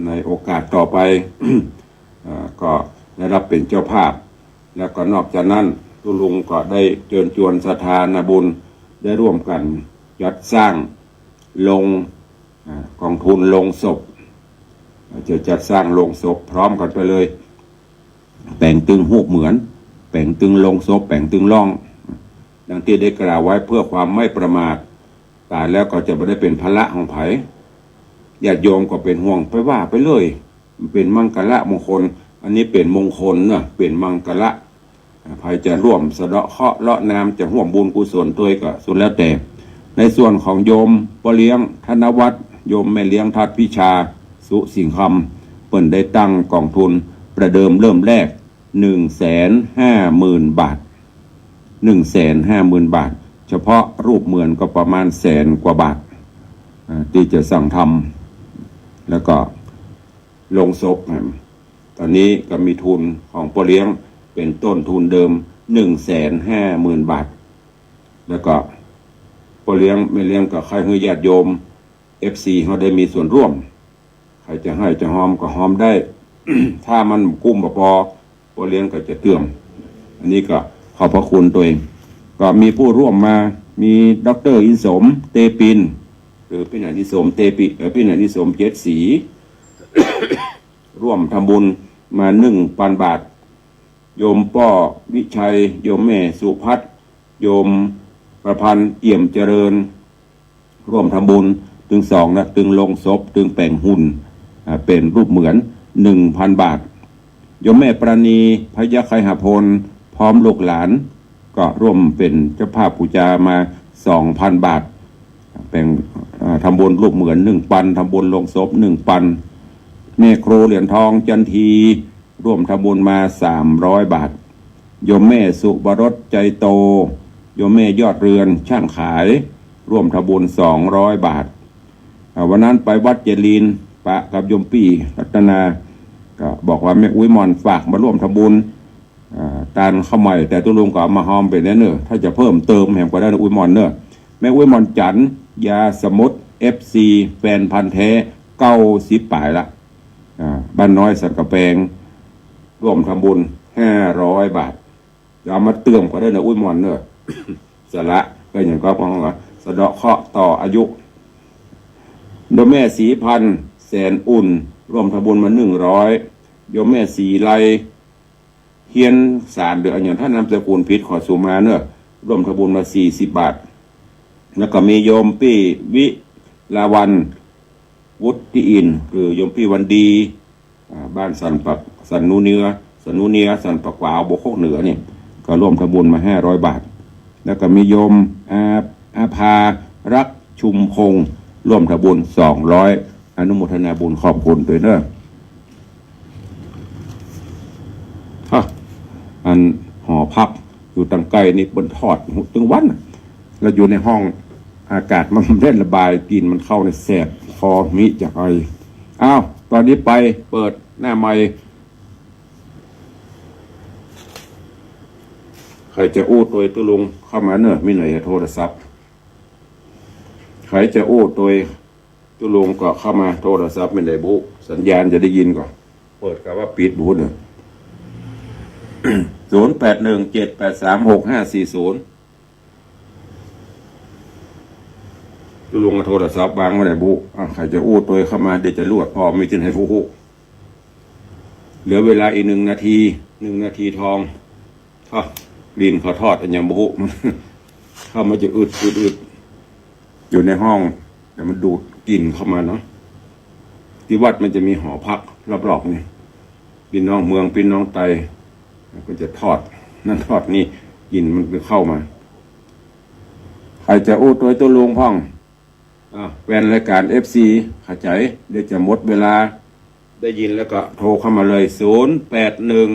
ในโอกาสต่อไป อ่า ก็ได้ฮับเป๋นเจ้าภาพ แล้วก็นอกจากนั้นตุ๊ลุงก็ได้เจิญจวนศรัทธานาบุญได้ร่วมกั๋นจัดสร้างโลง อ่า ก๋องทุนโลงศพ จะจัดสร้างโลงศพพร้อมกั๋นไปเลย แป๋งตึงฮูปเหมือน แป๋งตึงโลงศพ แป๋งตึงล่อง ดังตี้ได้กล่าวไว้เพื่อความไม่ประมาท ต๋ายแล้วก็จะบ่ได้เป๋นภาระของใผ ญาติโยมก็เป๋นห่วงไปว่าไปเลย เป๋นมังคละมงคล อันนี้เป๋นมงคลเนาะ เป๋นมังคละ ใผจะร่วมสะเดาะเคราะห์เลาะนาม จะฮ่วมบุญกุศลตวยก็สุดแล้วแต่ ในส่วนของโยมป้อเลี้ยงธนวัฒน์ โยมแม่เลี้ยงทัดพิชา สุสิงห์คำ เปิ้นได้ตั้งก๋องทุนประเดิมเริ่มแรก หนึ่งแสนห้าหมื่นบาท หนึ่งแสนห้าหมื่นบาท เฉพาะรูปเหมือนก็ประมาณแสนกว่าบาท อ่า ตี้จะสั่งทำ แล้วก็โลงศพ อ่า ต๋อนนี้ก็มีทุนของป้อเลี้ยงเป๋นต้นทุนเดิม หนึ่งแสนห้าหมื่นบาท แล้วก็ป้อเลี้ยงแม่เลี้ยงก็ใค่หื้อญาติโยม เอฟซี เฮาได้มีส่วนร่วม ใผจะหื้อจะฮอมก็ฮอมได้ ถ้ามันกุ้มบ่ปอ ป้อเลี้ยงก็จะเติม อันนี้ก็ขอบพระคุณตวย ก็มีผู้ร่วมมา มีด็อกเตอร์อินสม เตปิน หรือปี้ใหญ่อินสม เตปิ เอ่อ ปี้ใหญ่อินสม เจ็ดสี ร่วมทำบุญมา หนึ่งปันบาท โยมป้อวิชัย โยมแม่สุพัฒน์ โยมประพันธ์ เอี่ยมเจริญ ร่วมทำบุญตึงสองนะ ตึงโลงศพ ตึงแป๋งหุ่น อ่า เป๋นรูปเหมือน หนึ่งปันบาท โยมแม่ปราณี พยัคฆไคหพล พร้อมลูกหลาน ก็ร่วมเป๋นเจ้าภาพปู๋จามา สองปันบาท แป๋ง อ่า ทำบุญรูปเหมือน หนึ่งปัน ทำบุญโลงศพ หนึ่งปัน แม่ครูเหรียญทอง จันที ร่วมทำบุญมา สามร้อยบาท โยมแม่สุวรส ใจโต โยมแม่ยอดเรือน ช่างขาย ร่วมทำบุญ สองร้อยบาท อ่า วันนั้นไปวัดเจดีย์ ปะกับโยมปี้รัตนา ก็บอกว่าแม่อุ๊ยหม่อนฝากมาร่วมทำบุญ อ่า ตานข้าวใหม่ แต่ตุ๊ลุงก็เอามาฮอมไปแล้วเน่อ ถ้าจะเพิ่มเติมแหมก็ได้นะอุ๊ยหม่อนเน่อ แม่อุ๊ยหม่อนจันทร์ ยาสมุทร เอฟซี แฟนพันธุ์แท้ เก้าสิบป๋ายละ อ่า บ้านน้อยสันกำแปง ร่วมทำบุญ ห้าร้อยบาท เดี๋ยวเอามาเติมก็ได้นะอุ๊ยหม่อนเน่อ สละก็อย่างก็พองละ สะเดาะเคราะห์ต่ออายุ โยมแม่ศรีพันธ์ แสนอุ่น ร่วมทำบุญมา หนึ่งร้อย โยมแม่ศรีไล เฮียนสาร หรืออะหยัง ถ้านามสกุลผิดขอสุมาเน่อ ร่วมทำบุญมา สี่สิบบาท แล้วก็มีโยมปี้วิลาวัลย์ วุฒิอินทร์ คือโยมปี้วันดี อ่า บ้านสันปะ สันนูเนื้อ สันนูเนื้อ สันปะกวาว บวกโคกเหนือนี่ ก็ร่วมทำบุญมา ห้าร้อยบาท แล้วก็มีโยมอา อาภารักษ์ชุมพงษ์ ร่วมทำบุญ สองร้อย อนุโมทนาบุญขอบคุณตวยเน่อ ฮะ อันหอพักอยู่ตังใก้นี่เปิ้นทอดตึงวัน แล้วอยู่ในห้องอากาศมันบ่ได้ระบาย กลิ่นมันเข้าในแสบคอ มีจะไอ อ้าว ตอนนี้ไปเปิดหน้าไมค์ ใผจะอู้ตวยตุ๊ลุงเข้ามาเน่อ มีไหนโทรศัพท์ ใผจะอู้ตวยตุ๊ลุงก็เข้ามา โทรศัพท์มีไหนบุ สัญญาณจะได้ยินก่อน เปิดกะว่าปิดบุเน่อ ศูนย์แปดหนึ่ง เจ็ดแปดสาม หกห้าสี่ศูนย์ ตุ๊ลุงเอาโทรศัพท์วางไว้ไหนบุ อ่ะ ใผจะอู้ตวยเข้ามา เดี๋ยวจะลวดพอมีตี้ไหนบุ เหลือเวลาอีกหนึ่งนาที หนึ่งนาทีทอง ทอด ลิ้นเขาทอดอะหยังบ่ฮู้ เข้ามาจะอึดอึดอึด อยู่ในห้อง แต่มันดูดกลิ่นเข้ามาเนาะ ตี้วัดมันจะมีหอพักรอบๆนี่ ปี้น้องเมืองปี้น้องไต ก็จะทอด นั่นทอดนี่ กลิ่นมันก็เข้ามา ใผจะอู้ตวยตุ๊ลุงพ่อง อ่ะ แฟนรายก๋าน เอฟซี เข้าใจ๋ เดี๋ยวจะหมดเวลา ได้ยินแล้วก็โทรเข้ามาเลย ศูนย์แปดหนึ่ง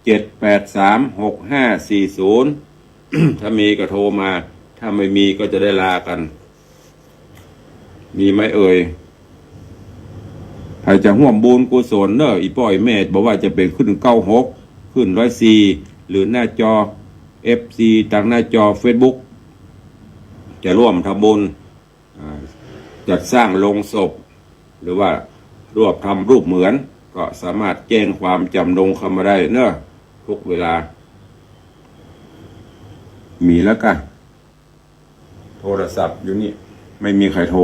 เจ็ดแปดสาม หกห้าสี่ศูนย์ ถ้ามีก็โทรมา ถ้าไม่มีก็จะได้ลากัน มีไหมเอ่ย ใผจะฮ่วมบุญกุศลเน่อ อี่ป้ออี่แม่ บ่ว่าจะเป๋นคลื่นเก้าหก คลื่นร้อยสี่ หรือหน้าจอ เอฟซี ตางหน้าจอเฟซบุ๊ก จะร่วมทำบุญ อ่า จัดสร้างโลงศพ หรือว่าร่วมทำรูปเหมือน ก็สามารถแจ้งความจ๋ำนงเข้ามาได้เน่อ กู้เวลา มีแล้วก่ะ โทรศัพท์อยู่นี่ ไม่มีใผโทร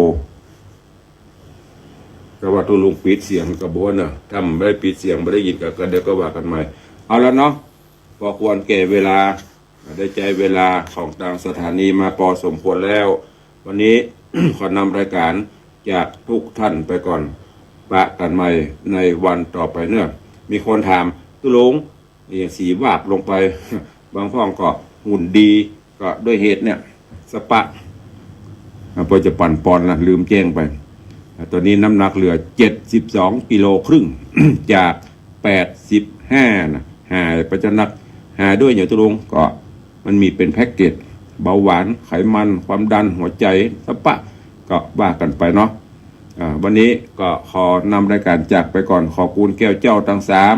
แต่ว่าตุ๊ลุงปิดเสียงก่อบ่าเน่อ ถ้าบ่ได้ปิดเสียง บ่ได้ยินก็ ก็เดี๋ยวก็ว่ากั๋นใหม่ เอาละเนาะ พอควรแก่เวลา ได้ใจ๊เวลาของตางสถานีมาปอสมควรแล้ว วันนี้ ขอนำรายก๋านจากกู้ต้านไปก่อน ปะกั๋นใหม่ในวันต่อไปเน่อ มีคนถาม ตุ๊ลุง อย่างสีวาบลงไป บางพ่องก็หุ่นดี ก็ด้วยเหตุเนี่ย สปะ อ่ะ ปอจะปั๋นปอนละ ลืมแจ้งไป อ่ะ ต๋อนนี้น้ำหนักเหลือเจ็ดสิบสองกิโลครึ่ง จากแปดสิบห้านะ หายไปจนนัก หายด้วยอย่างตุ๊ลุง ก็มันมีเป๋นแพ็กเกจ เบาหวาน ไขมัน ความดัน หัวใจ๋ สปะ ก็ว่ากั๋นไปเนาะ อ่า วันนี้ก็ขอนำรายก๋านจากไปก่อน ขอบคุณแก้วเจ้าตังสาม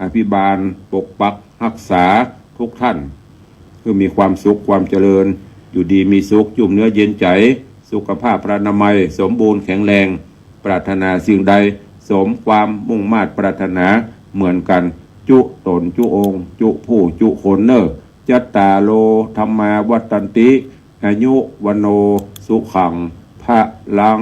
อภิบาล ปกปัก ฮักษากู้ต้าน หื้อมีความสุข ความเจริญ อยู่ดีมีสุข จุ่มเนื้อเย็นใจ๋ สุขภาพพลานามัยสมบูรณ์แข็งแรง ปรารถนาสิ่งใด สมความมุ่งมาดปรารถนาเหมือนกั๋น จุ๊ต๋นจุ๊องค์ จุ๊ผู้จุ๊คนเน่อ จัตตาโล ธัมมา วัฑฒันติ อายุ วัณโณ สุขัง พลัง